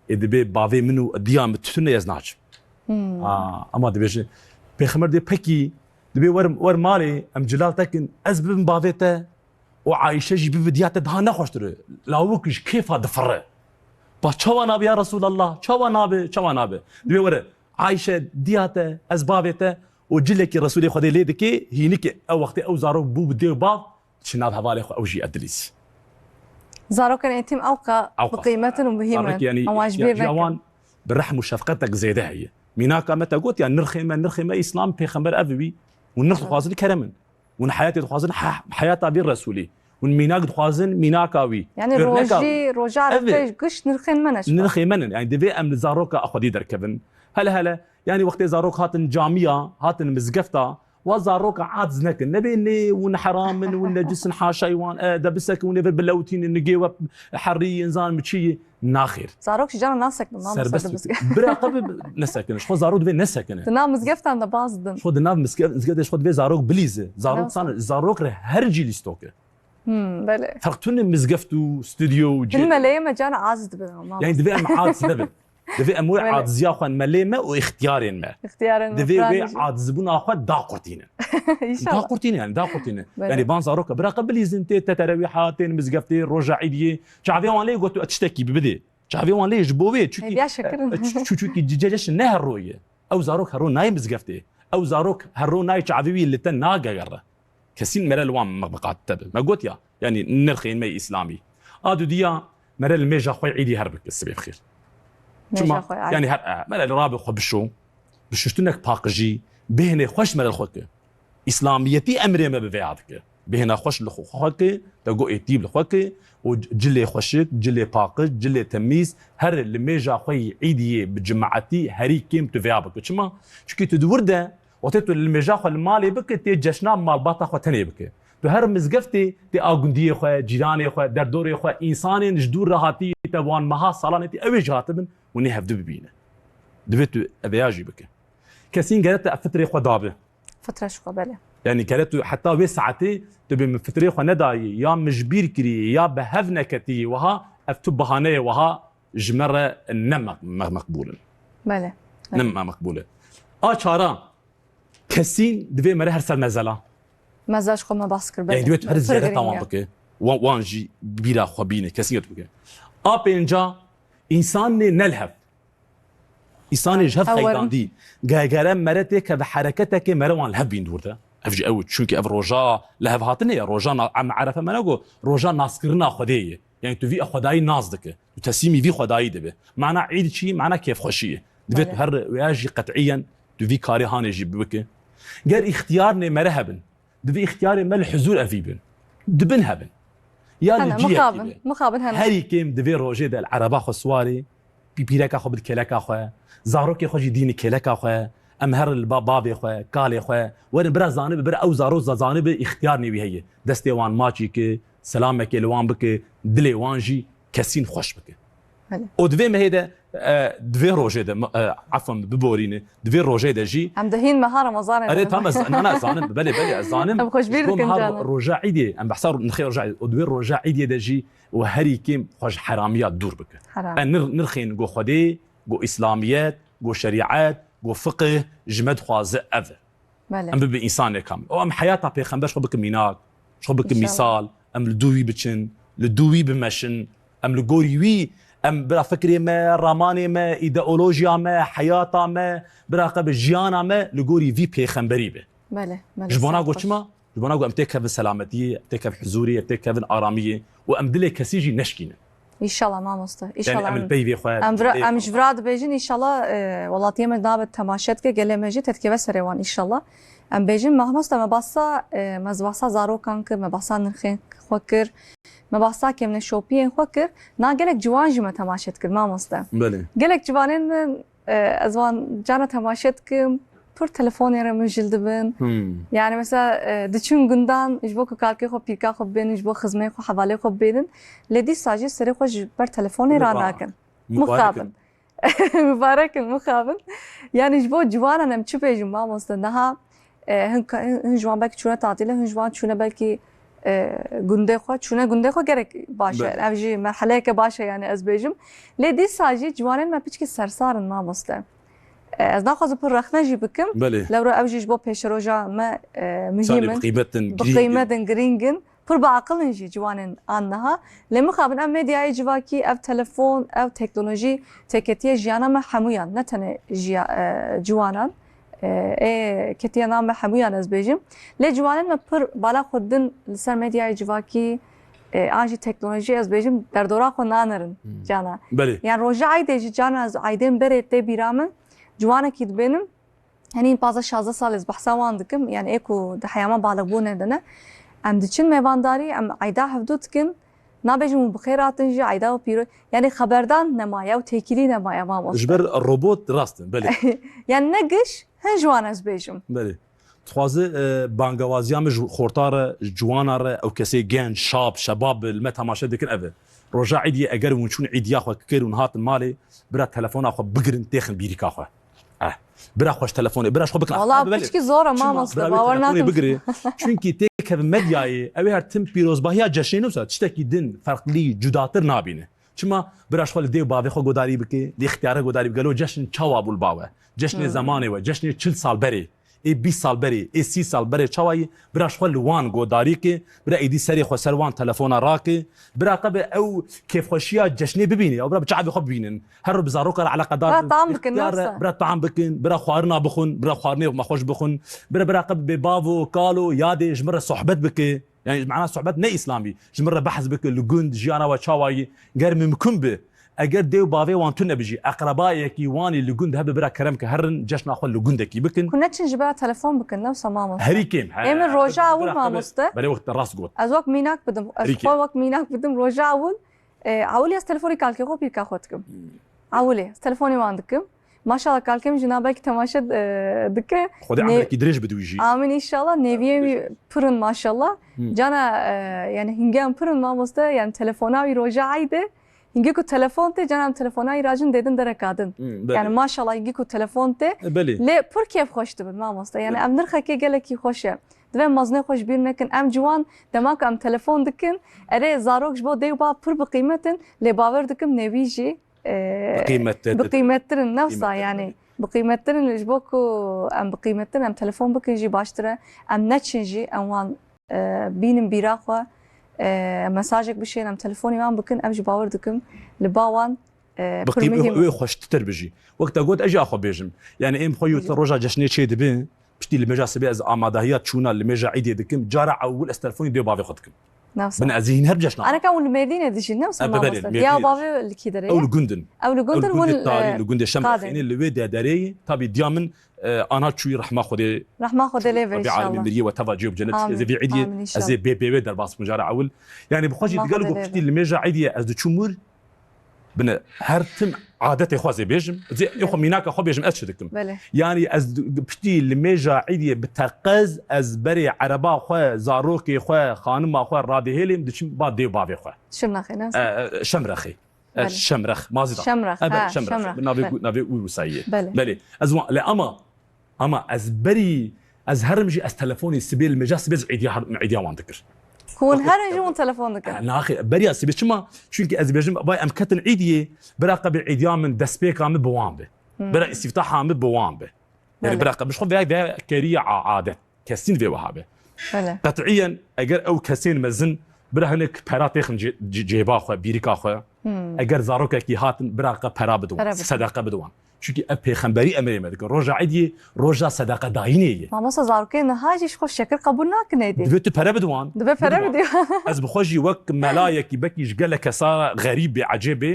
Ê dibê bavê min û diya min tune ez naçim. Hmm. Aa, ama dibêje, Pêxember dê pekî, dibê wer, wer malê, em cilal tekin, ez bibim bavê te, û Ayşe jî bibe diya te daha nexweştir e. Lawik ji kêfa difire. Ba çawa nabe ya Resulallah? Çawa nabe? Çawa nabe? Dibê were, Ayşe diya te, ez bavê te û cilekî Resulê Xwedê lê dike, hînike ew wextê ew zarok bû bi dê û bav, çi nav hevalê xwe ew jî edilîz. Zarokên êtîm ewqa Ewqa. bi qîmet in û muhîm in. Zarok yani Em wan ji ya, bîr ya nekin. wan bi rehm û şefqetek zêde heye. Mînaka me te got ya nirxê me, nirxê me Îslam, Pêxember ev wî û nirx dixwazin kerem in. Hûn heyatê dixwazin he-, heyata vî Resûlî. Hûn mînak dixwazin mînaka wî. Yani Örnek al. rojî, roja Ev e. Erefê giş nirxên me ne ji xwe. Nirxê me ne. Yani divê em li zaroka xwedî derkevin. Hele hele, yani wextê zarok hatin camiya, hatin mizgefta, wa zaroka aciz nekin. Nebê nê hûn heram in, hûn necis in, haşayî wan, e, de bisekin, hûn ê vir bilewtînin, nigê we herî, inzan mi çi yî. Naxêr. Zarok ji cana nasekinin, mamoste Serbest dibizge. bikin. Bira xwe bi-, nesekinin. Ji xwe zarok divê nesekinin. Di nav mizgeftan de baz didin. Ji xwe di nav mizge-, mizgeftê ji xwe divê zarok bilîze. Zarok Nasıl? sana, zarok re her cî lîstok e. Hmm, belê. Ferq tune mizgeft û stüdyo û Hin cê. meleyê me cana aciz dibin ama. Yani divê em aciz nebin. Divê em wê Belê. aciziya xwe melê me û ixtiyarên me. İxtiyarên me Divê falan wê jî. acizbûna xwe daqurtînin. İnşallah. Daqurtînin yani, daqurtînin. Belê. Yani van zaroka bira xwe bilîzin tê te terewîha, tên mizgeftê, roja Îdiyê. Çavê wan lê got tu tiştekî bibidê. Çavê wan lê ji bo wê, çunkî, Hêviya şekirin. e, çu-, çu-, çunkî ci-, cece ne herro ye. Ew zarok herro nayê mizgeftê. Ew zarok herro nayê çavê wî li te nagegere. Kesîn mere li wan me-, miqate be. Me got ya, yanî nirxên me îslamî. A dudiya mere li mêja xwe Îdî her bike sibê bixêr. Mêja Çima? xwe Îdî. Yanî her, e, mere li rabê xwe bişo, bişuştinek paqijî, bêhnê xweş mere li xwe ke. Îslamiyetî emrê me bi vêya dike. Bêhna xweş li xwe, xwe ke, te got êtîb li xwe ke û cilê xweşik, cilê paqij, cilê temîz, her li mêja xwe yî Îdiyê bi cimaetî herî kêm tu vêya bike. Çima? Çunkî tu di wir de, wextê tu li mêja xwe li malê bike, tê ceşna malbata xwe tenê bike. Tu her mizgeftê tê a gundiyê xwe, cîranê xwe, derdorê xwe, însanên ji dûr re hatî te wan meha salan êtî, ew ê jî hatibin û nê hevdu bibîne. Divê tu ev vêya jî bike. Kesîn gere te fitrê xwe dabe. Fitre ji xwe, belê. Yani gere tu heta wê saetê tu bê min fitrê xwe nedayî, ya min ji bîr kirî, ya bi hev neketî, wiha ev tu bahaneyê wiha ji me re ne me-, me-, meqbûl in. Belê. Ne me-, meqbûl e. A çara, kesîn divê mere her ser mezela. Mezela ji xwe me behs kir, belê. Yani divê tu her Pir ziyareta girîng wan e. bike. Wan, wan jî bîra xwe bîne, kesîn tu bike. A pênca, însanê ne li hev. Însanê ji hev Ew werin. xeydandî. Ge-, gere mere têkeve hereketekê mere wan li hev bîn dûr de. Ev jî ew, çunkî ev roja li hev hatinê ye. Roja na-, em Erefe me nego, roja naskirina Xwedê ye. Yani tu vî xwedayî nas dike. Tu teslîmî vî xwedayî dibe. Mana Îd çi? Mana kêfxweşî ye. Divê tu Belê. her wêya jî qet'iyen tu vî karê hanê jî bike. Ger îxtiyarnê mere hebin, divê îxtiyarê me li huzûr evî bin. Dibin hebin. Ya li Hene, cihekî mixabin, be. mixabin hene. Herî kêm divê rojê de li ereba xwe siwarê, Pî-, pîreka xwe bid kêleka xwe, zarokê xwe jî dîni kêleka xwe, em her li ba-, bavê xwe, kalê xwe, werin bira zanibi, bira ew zaro za-, zanibi îxtiyarnê wî heye. Destê wan maçî ki, selamekê li wan bike, dilê wan jî kesîn xweş bike. Belê. Û di vê mehê de, e, di vê rojê de, e, efwen biborîne, di vê rojê de jî Em dihîn meha Remezanê Erê, de. Tam ez, na, na, ez zanim, belê, belê, ez zanim. Em xweş bîr Ji bo dikin meha canan. Roja Îdê, em behsa nirxê Roja Îdê, û di vê Roja Îdê de jî û herî kêm xwe ji heramiya dûr bike. Heram. E, nir-, nirxên go Xwedê, go Îslamiyet, go şerîet, go fiqih ji me dixwaze ev e. Belê. Em bibe însanê kamil. Û em heyata pêxember ji xwe bikin mînak, ji xwe bikin Înşallah. Mîsal, em li dû wî biçin, li dû wî bimeşin, em li gorî wî, em bira fikrê me, ramanê me, îdeolojiya me, heyata me, bira qe bi jiyana me li gorî vî pêxemberî be. Belê, belê, Ji bona saet go xweş. Çima? Ji bona ku em têkevin selametiyê, em têkevin huzûrê, em têkevin aramiyê û em dilê kesî jî neşkînin. Înşallah mamoste. Înşallah. Yanî em li peyvê xwe, em vira, dilê em xwe. Ji vira dibêjin înşallah, e, welatiyê me nabe temaşe dike, gelê me jî te dikeve serê wan înşallah. Em bêjin mamoste me basa, e, me basa zarokan kir, me basa nirxên xwe kir, me basa kêmneşopiyên xwe kir. Na gelek ciwan jî me temaşe dikir mamoste. Belê. Gelek ciwanên me E, ez wan cara temaşe dikim, pir telefonê re mijil dibin. Hmm. Yani mesela, e, diçin gundan ji bo ku kalkê xwe, pîrka xwe bibênin, ji bo xizmeyê xwe, hevalê xwe bibênin. Lê dîsa jî serê xwe ji ber telefonê Û rakin. Mubarek in. Mixabin. Mubarek in, mixabin. Yani ji bo ciwanan em çi bêjin mamoste? Niha E, hin, hin, hin ji wan belkî çûne tatîle, hin ji wan çûne belkî, e, gundê xwe. Çûne gundê xwe gerek baş e. Belê. Ev jî merheleyeke baş e, yani ez bêjim. Lê dîsa jî ciwanên me piçkî sersar in mamoste. E, ez naxwazim pir rexne jî bikim. Belê. Lewra ew jî ji bo pêşeroja me, e, muhîm in. Bi qîmet in, girîng in. Bi qîmet in, girîng in. Pir bi aqil in jî ciwanên an niha. Lê mixabin ev medyayê civakî, ev telefon, ev teknolojî têketiye jiyana me hemûyan, ne tenê jiya-, e, ciwanan. E, ê ketiye nav me hemûyan ez bêjim. Lê ciwanên me pir bala xwe din li ser medyayê civakî, e, an jî teknolojî ez bêjim derdora xwe nanerin Hmm. cana. Belê. Yan roja eydê jî cana ez eydên berê tê bîra min ciwanekî dibênim. Henî pazdeh şazdeh sal ez behsa wan dikim. Yani ê ku di heyama balixbûnê de ne. Em diçin mêvandarî, em eyda hevdû dikin. Nabêjim hûn bi xêr hatin jî, eyda û pîro-, yani xeberdan nemaye û têkilî nemaye mamoste. Ji ber robot rast in, belê. Yani ne giş, hin ji wan ez bêjim. Belê. Dixwaze, e, bangewaziya min ji xorta re, ji ciwana re, ew kesê genc, şab, şebab li me temaşe dikin ev e. Roja Îdiyê eger hûn çûn îdiya xwe kir, hûn hatin malê, bira telefona xwe bigirin, têxin bîrîka xwe. Eh, bira xwe ji telefonê, bira ji xwe bikin. Wala Abi, belê. Piçkî zor e, Çima? Mamoste, Bira wê bawer telefonê nakim. Bigire. Çunkî têkeve medyayê, ew ê her tim pîrozbahiya ceşnê ne wisa, tiştekî din, ferqlî, cudatir nabîne. Çima? Bira ji xwe li dê û bavê xwe godarî bike, li îxtiyare godarî bike. Gelo ceşn çawa bû li ba we? Ceşnê Hmm. zemanê we, ceşnê çil sal berê, ê bîst sal berê, ê sî sal berê çawa yî? Bira ji xwe li wan godarî ke, bira êdî serê xwe ser wan telefona rake, bira qe bi ew kêfxweşiya ceşnê bibîne, ya bira bi çavê xwe bibînin. Her ro bi zaroka re eleqedar Bira bin. tam bikin, Îxtiyar re, newsa. Bira tam bikin, bira xwarina bixwin, bira xwarinê me xweş bixwin. Bira, bira qe bi bav û kal û yadê ji min re sohbet bike. Yani mana sohbet ne îslamî. Ji min re behs bike, li gund jiyana we çawa yî. Ger mimkun bi, eger dê û bavê wan tune bi jî, eqrebayekî wan ê li gund hebe, bira kerem ke herin ceşna xwe li gundekî bikin. Ku neçin ji bira telefon bikin, newsa mamoste. Herî kêm, he, Ê min he, roja bira ewil xwe bi-, mamoste. Belê, wexta rast got. Ez wek mînak bidim. Ez Herî xwe kêm. Wek mînak bidim roja ewil. E, ewilî ez telefonê kalkê xwe pîrka xwe dikim. Hmm. Ewilê ez telefonê wan dikim. Maşallah kalkê min jî na belkî temaşe, e, dike. Xwedê Ne- emrekî dirêj bide wî jî. Amin inşallah. Nêviyê wî Dirêj. Pir in maşallah. Hmm. Cana, e, yani hingê em pir in mamoste, yani telefona wî roja eyde. Hingê ku telefon tê, cana em telefona wî racin dêdin dereka din. Hmm, belê. Yani maşallah hingê ku telefon tê. E, belê. Lê pir kêfxweş dibin mamoste. Yani Belê. Ev nirxekê gelekî xweş e. Divê em mezinê xwe ji bîr nekin. Em ciwan dema ku em telefon dikin, erê zarok ji bo dê û bav pir bi qîmet in, lê bawer dikim nêvî jî, e, Bi qîmet te bi ditin. Qîmettir in, newsa Qîmet te yani. Ditin. Bi qîmettir in ji bo ku em bi qîmettir in, em telefon bikin jî baştir e. Em neçin jî, em wan, e, bînin bîra xwe, e, mesajek bişên, em telefonê wan bikin, ev jî bawer dikim li ba wan, e, Bi pir qîmet muhîm. Wê xweştir bijî. Wek te got, ez jî axwe bêjim. Yani em xwe yû Bijî. Roja ceşnê çê dibin. Piştî limêja sibê ez amadahiya çûna limêja Îdê dikim. Cara ewil ez telefonî dê û bavê xwe dikim. Newsa. Bin ez hîn her ceşna. Aneka hûn li Mêrdînê dijîn, newsa E, be, belê, mamoste? Mêrdînê Diya dijîn. Bavê li kî derê Ew ye? Li gund in. Ew li gund Ew in, li gundê hûn, tarî, e, li gundê Şemexênê, qadên. Li wê de derê ye. Tabî diya min, e, ana çûyî rehma Xwedê. Rehma Xwedê lê ve Rabî inşallah. Alemîn miriyê we teva ciyê bi cennet. Amin. Ez ê vî Îdiyê, Amin inşallah. Ez ê bê bê we derbas bikim cara ewil. Yani bi xwe jî Rehma digel Xwedê ku lê piştî ve. Limêja Îdiyê ez diçûm wir, Bine, her tim adetê xwe zê bêjim. Zê ê xwe mînaka xwe bêjim, ez çi dikim? Belê. Yanî ez d-, d-, piştî limêja îdiyê bi teqez ez berê ereba xwe, zarokê xwe, xanima xwe radihêlêm, diçim ba dê û bavê xwe. Şirnaxê, ne? E, e, Şemrexê. E, Belê. Şemrex, Mazî da. Şemrex, E, belê, ha, Şemrex. Şemrex. Bi navê Belê. gu-, navê wî wisa ye. Belê. Belê. Ez wan, lê ama, ama ez berî, ez herim jî ez telefonê sibê li mêja sibê ez îdiya her-, îdiya wan dikir. Ku hûn herin jî hûn telefon dikin. E, naxê, beriya sibê çima? Çunkî ez dibêjim, vay em ketin îdiyê, bira qe bi îdiya min destpêka min bi wan bi. Hmm. Bira îstîftaha min bi wan bi. Yani Belê. bira qe, bi xwe vê, vê keriye a-, adet. Kesîn vê wiha be. Belê. Qet'iyen eger ew kesên mezin bira hinek pera têxin cê-, cê-, cêba xwe, bîrika xwe. Hmm. Eger zarokekî hatin, bira qe pera bidin wan, Pera bidin. sedeqe bidin wan. Çunkî ev pêxemberî emrê me dikin. Roja îdiyê, roja sedeqedayînê ye. Mamosta, zarokê niha jî ji xwe şekir qebûl nakin êdî. Divê tu pere bidin wan. Divê pere Bidin wan. bidî. Ez bi xwe jî wek melayekî bekî ji gelek kesa xerîb bê, ecêb bê.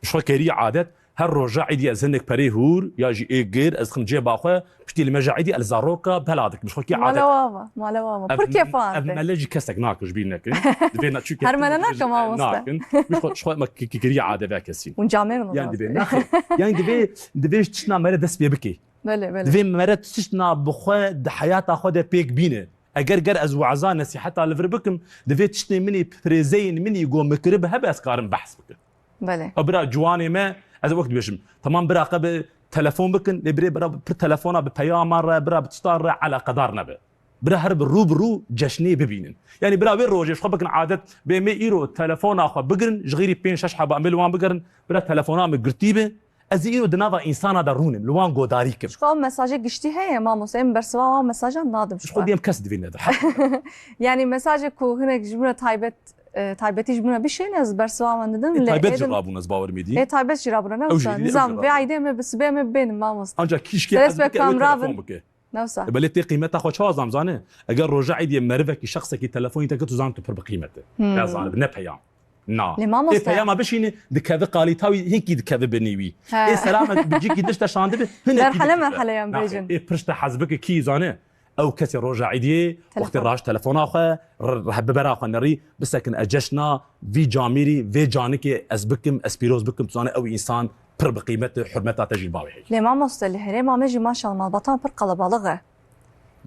Ji xwe keriye adet, her roja îdî ez hinek perê hûr ya jî ê gir ez dixim cêba xwe, piştî limêja îdî ez zaroka bela dikim. Ji xwe kî Mala adet. wava, mala wava. Ev, Pir kêfan ev te. mele jî kesek nakin, ji bîr nekin. Divê na çû Her mele nakin, mamoste. Nakin. Ji xwe, ji xwe me ki-, ki-, kiriye adet ve kesî. Hûn camêrin Yani o divê zaman. nakin. Yani divê, divê ji tiştna mere dest pê bikê. Belê, belê. Divê mere tiştna bi xwe di heyata xwe de pêk bîne. Eger ger ez waza nesîheta li vir bikim, divê tiştê min î, pirêzeyên min î go min kiribe hebe ez karim behs bikim. Belê. Ew bira ciwanê me, ez wek dibêjim, temam bira qe bi telefon bikin, lê birê bira pir telefona bi peyama re, bira bi tiştan re eleqedar nebe. Bira her bi rû bi rû ceşnê bibînin. Yani bira wê rojê ji xwe bikin adet, bê me îro telefona xwe bigirin, ji xêrî pênc şeş heba em ê li wan bigerin, bira telefona min girtî be, ez ê îro di nava însana de rûnim, li wan godarî kim. Ji xwe ew mesajê giştî heye, mamoste, em bersiva wan mesajan nadim ji Ji xwe xwe. diyem kes divê nede. Yani mesajê ku hinek ji min re taybet, e, taybetî ji min re bişêne, ez bersiva wan didim. Ê, Lê taybet êdim jî rabûn, ez bawer me dî. Ê, taybet jî rabûne, ne Ew jî wisa? dî, ew Nizam, jî vê rabûn. aydê me bi sibê me bênim, mamoste. Ancak kîşkê Serê ez sibê bike, ew ê kamra telefon bin. bike. Ne wisa? E, belê tê qîmeta xwe çawa zam zane? Eger roja îdiyê merivekî, şexsekî telefonî te kir, tu zan tu pir bi qîmet e. Hmm. Ya zanibe, ne peyam. Na. Lê mamoste. Ê peyama bişîne, dikeve qalîta wî, hinkî dikeve binê wî. He. Ê selame bi cîkî diş te şandibe, hinek Merhele merhele yan bêjin. Ê pişt te hez bike kî zane? Ew kesê roja îdiyê, Telefon. wextê raş telefona xwe, r-, r-, bibera xwe nerî, bisekin e ceşna, vî camîrî, vê canikê ez bikim, ez pîroz bikim, tu zane ew însan pir bi qîmet e, hurmeta te jî bavê heye. Lê mamoste, li herêma me jî maşallah malbatan pir qelebalix e.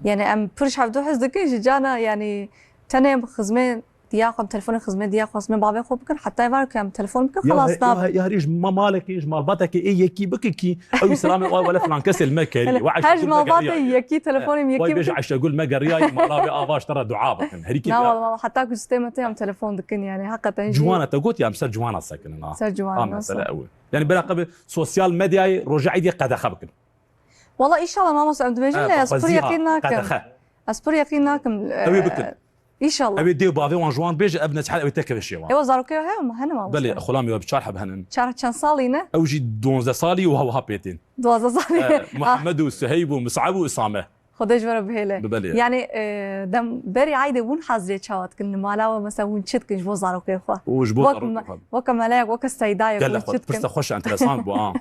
Yani em pir ji hevdu hez dikin ji cana, yani tenê em xizmê diya xwe, em telefonê xizmê diya xwe, xizmê bavê xwe bikin, heta êvar ku em telefon bikin, Ya xelas he-, ya nabe. he-, ya herî ji ma-, malekê, ji malbatekê ê yekî bike kî, ew î selamê, "Ay wele filan kesê li me kerî." Yani Wa her ji Eştegul me malbatê geriyaye. yekî, telefonê He, yekî Way bêje bikin. Eştegul me geriyaye, mala wê ava ji te re dua bikin. Herî kê Na ya. wala, heta ku ji stê me tê em telefon dikin yani, heqeten jî. Ciwana te got ya em ser ciwana sekinin ha. Ser ciwana, Ha, nasıl? mesele ew e. Yani bira qe bi sosyal medyayê roja îdiyê qedexe bikin. Wala, înşallah, mamoste, em dibêjin, Ha, lê ez pir xwezî ha, yeqîn nakim. qedexe. Ez pir yeqîn nakim. Ew ê bikin. Înşallah. Ew ê dê û bavê wan ji wan bêje, ev nesîhet ew ê teke vê şêwan. Ewa zarokê hene mi? Hene, mamoste? Belê, xulamê we bi çar heb henin. Çar çend salî ne? Ew jî duwazdeh salî û ha wiha pêtên. Duwazdeh salî. Eh, Muhammed û Suheyb û Mus'ab û Usame. Xwedê ji we re bihêle. Bi belê. Yani, e, dem berî aydê hûn hazirê çawa dikin? Li mala we mesela hûn çi dikin ji bo zarokê xwe? Û ji bo Wek zarokê me-, xwe. weke meleyek, weke seydayek Gel hûn xwe, çi dikin? pirsa xweş, enteresan bû, ha.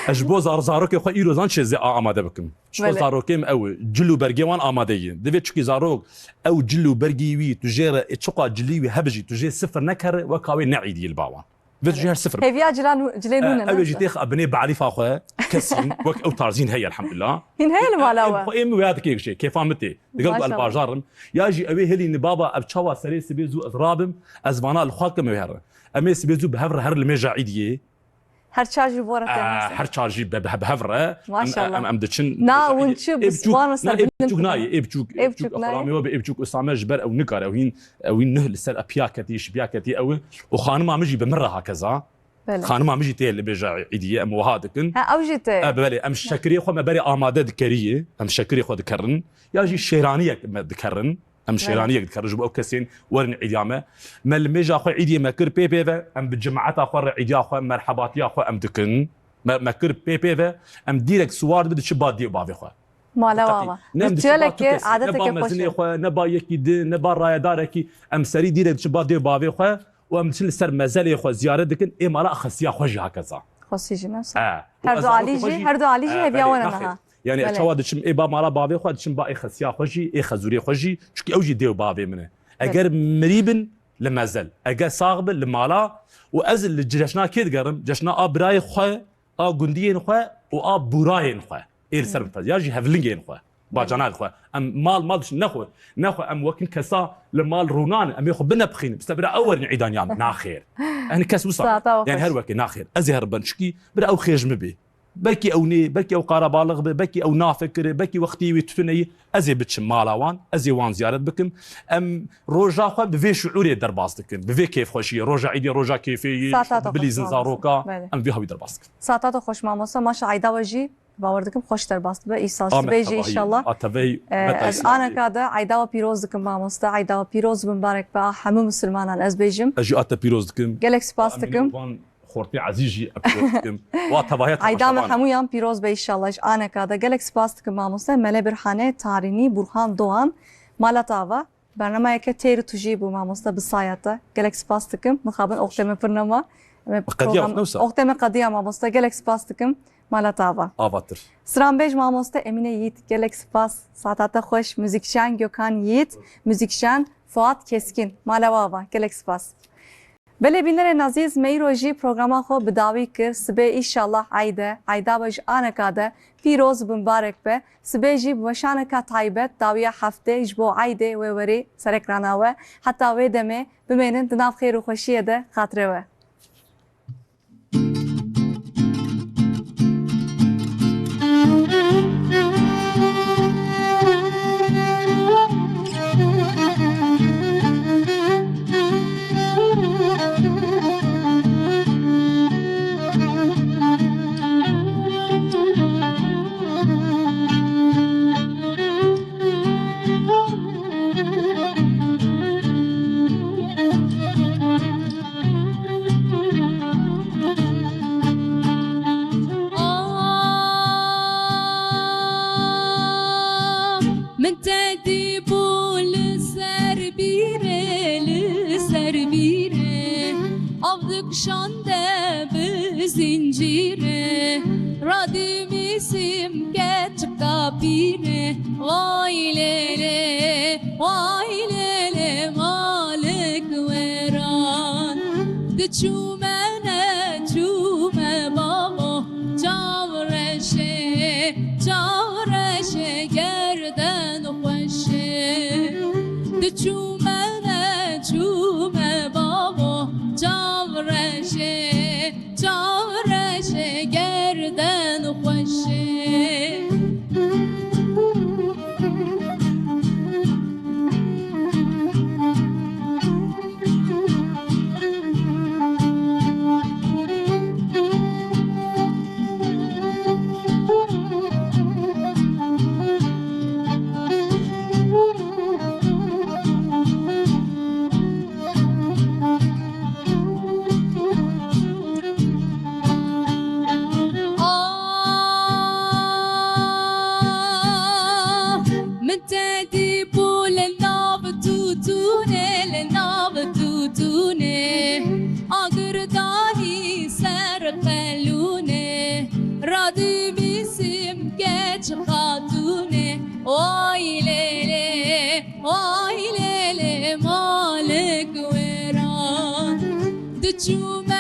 Ez ji bo zar-, zarokê xwe îro zan çi zê a-, amade bikim. Ji xwe Belê. zarokê min ew e, cil û bergê wan amade ye. Divê çikî zarok ew cil û bergî wî tu jê re, ê çiqa cilî wî hebijî, tu jê sifir nekere, weka wê ne îdî li ba wan. Vê tu jê her sifir. Hêviya cilan, cilê nû ne, Ew ê ne jî wisa? têx binê balîfa xwe kesîn, wek ew tarzîn heye elhamdulillah. Hîn heye li mala Em we? xwe êm wê ya dikê gişê, kêfa min tê. Digel ku ez Maşallah. bajar im. Ya jî ew ê hêlî ni baba ev çawa serê sibê zû ez rabim, ez vana li xwe kim ew here. Em ê sibê zû bi hev re her li mêja îdiyê. Her çar jî bo re Aa, tênase. her çar jî be, be, bi hev re. Em, Maşallah. em, em diçin. Na, Ê, hûn çi, ê bi biçûk, wan re na, ê serbilind biçûk bikin. nayê, ê biçûk, Ê ê biçûk biçûk, nayê. Xulamê we be, ê biçûk Usame ji ber ew nikare, ew hîn, ew hîn nuh li ser e piya ketî, şipiya ketî ew. Û xanima min jî bi min re hakeza. Belê. Xanima min jî tê li bêja îdiyê, em wiha dikin. Ha, ew jî tê. E, belê, em şekirê xwe me berê amade dikeriyê, em şekirê xwe dikerin. Ya jî şêraniyek me dikerin. Em Belê. şêraniyek dikerin ji bo ew kesên werin îdiya me. Me li mêja xwe îdiyê me kir pê pê ve, em bi cemaeta xwe re îdiya xwe, merhebatiya xwe em dikin. Me, me kir pê pê ve, em dîrek siwar dibi diçi ba dê û bavê xwe. Mala Diqetî. wawa. Ne em diçi ba Ritüelekê, tu kesî, ne ba adeteke xweş mezinê e. xwe, ne ba yekî di, ne ba rayedarekî. Em serî dîrek diçi ba dê û bavê xwe û em diçin li ser mezelê xwe ziyaret dikin. Ê mala xesiya xwe jî hakeza. Xwesî jî ne wisa. E, û Her ez du alî zarokê xwe jî, jî, her du alî jî e, hêviya belê, we ne naxê. niha. Yani ez Belê. çawa diçim ê ba mala bavê xwe, diçim ba ê xesiya xwe jî, ê xezûrê xwe jî, çunkî ew jî dê û bavê min e. Belê. Eger mirî bin, li mezel. Ege sax bi li mala û ez li ceşna kê digerim? Ceşna a birayê xwe, a gundiyên xwe û a bûrayên xwe. Ê li ser min ya jî hevlingên xwe, bacanayên xwe. Em mal mal diçin, nexwe, nexwe em wekin kesa li mal rûnan, em ê xwe binepixînin. Biste bira ew werin îdaniya min. Naxêr. Hani kes wisa. Saeta we Yani xweş. Her wekê naxêr. Ez ê herim ben çikî bira ew xêj min bê. Belkî ew nê, belkî ew qarabalix bi, belkî ew nafikire, belkî wextî wî tutuneyî, ez ê biçim mala wan, ez ê wan ziyaret bikim. Em roja xwe bi vê şiûrê derbas dikin, bi vê kêfxweşiyê. Roja îdê, roja kêfê yî, Saeta te bilîzin xweş zaroka, mamoste. Belê. Em vê hawî derbas dikin. Saeta te xweş mamoste, maşa eyda we jî bawer dikim xweş derbas dibe. Îsal Amin, sibê jî tevahî, inşallah. A tevahî, Ee, beta ez Îslamê. Aneka de eyda we pîroz dikim mamoste. Eyda we pîroz bi, mibarek be a hemû misilmanan ez bêjim. Ez jî a te pîroz dikim. Gelek spas Amin, dikim. Wan Xortê ezîz jî ez pîroz dikim. Wa tevahî Eyda me temaşevan. Hemûyan pîroz be înşallah. Ji Aneka de gelek spas dikim mamoste. Mele Birhane Tarînî, Burhan Doğan, mala te ava. Bernameyeke têr û tujî bû mamoste bi saya te. Gelek spas dikim. Mixabin oxtê me pir nema. Em ê Qediya program-, wextê wisa? Oxtê me qediya mamoste. Gelek spas dikim. Mala te ava. Avatir. Stranbêj mamoste Emîne Yiğit. Gelek spas. Saeta te xweş. Muzîkjen Gökhan Yiğit. Muzîkjen Fuat Keskin. Mala we ava. Gelek spas. Belê bînerên ezîz, me îro jî programa xwe bi dawî kir. Sibê îşallah eyd e, eyda we ji Aneka de pîroz bi, mibarek be. Sibê jî bi weşaneka taybet dawiya heftê ji bo eydê wê werî ser ekrana we. Heta wê demê bimênin di nav xêr û xweşiyê de, xatirê we. Ah, min te dîbû li ser bîrê, li ser bîrê. Av dikşande bi zincîrê. Radî mîsîm keçika pîrê. Vay lê lê, vay lê lê, malik wêran. Diçûme neçûme bavo, çav reşê, çav reşê gerden xweşê. Diçûme neçûme bavo, çav reşê, çav reşê gerden xweşê. Ah, min te dîbû li nav tûtûnê, li nav tûtûnê. Agir danî ser qelûnê, radî mîsîm keç xatûnê. Oy lê lê, oy lê lê, malik wêran. Diçûme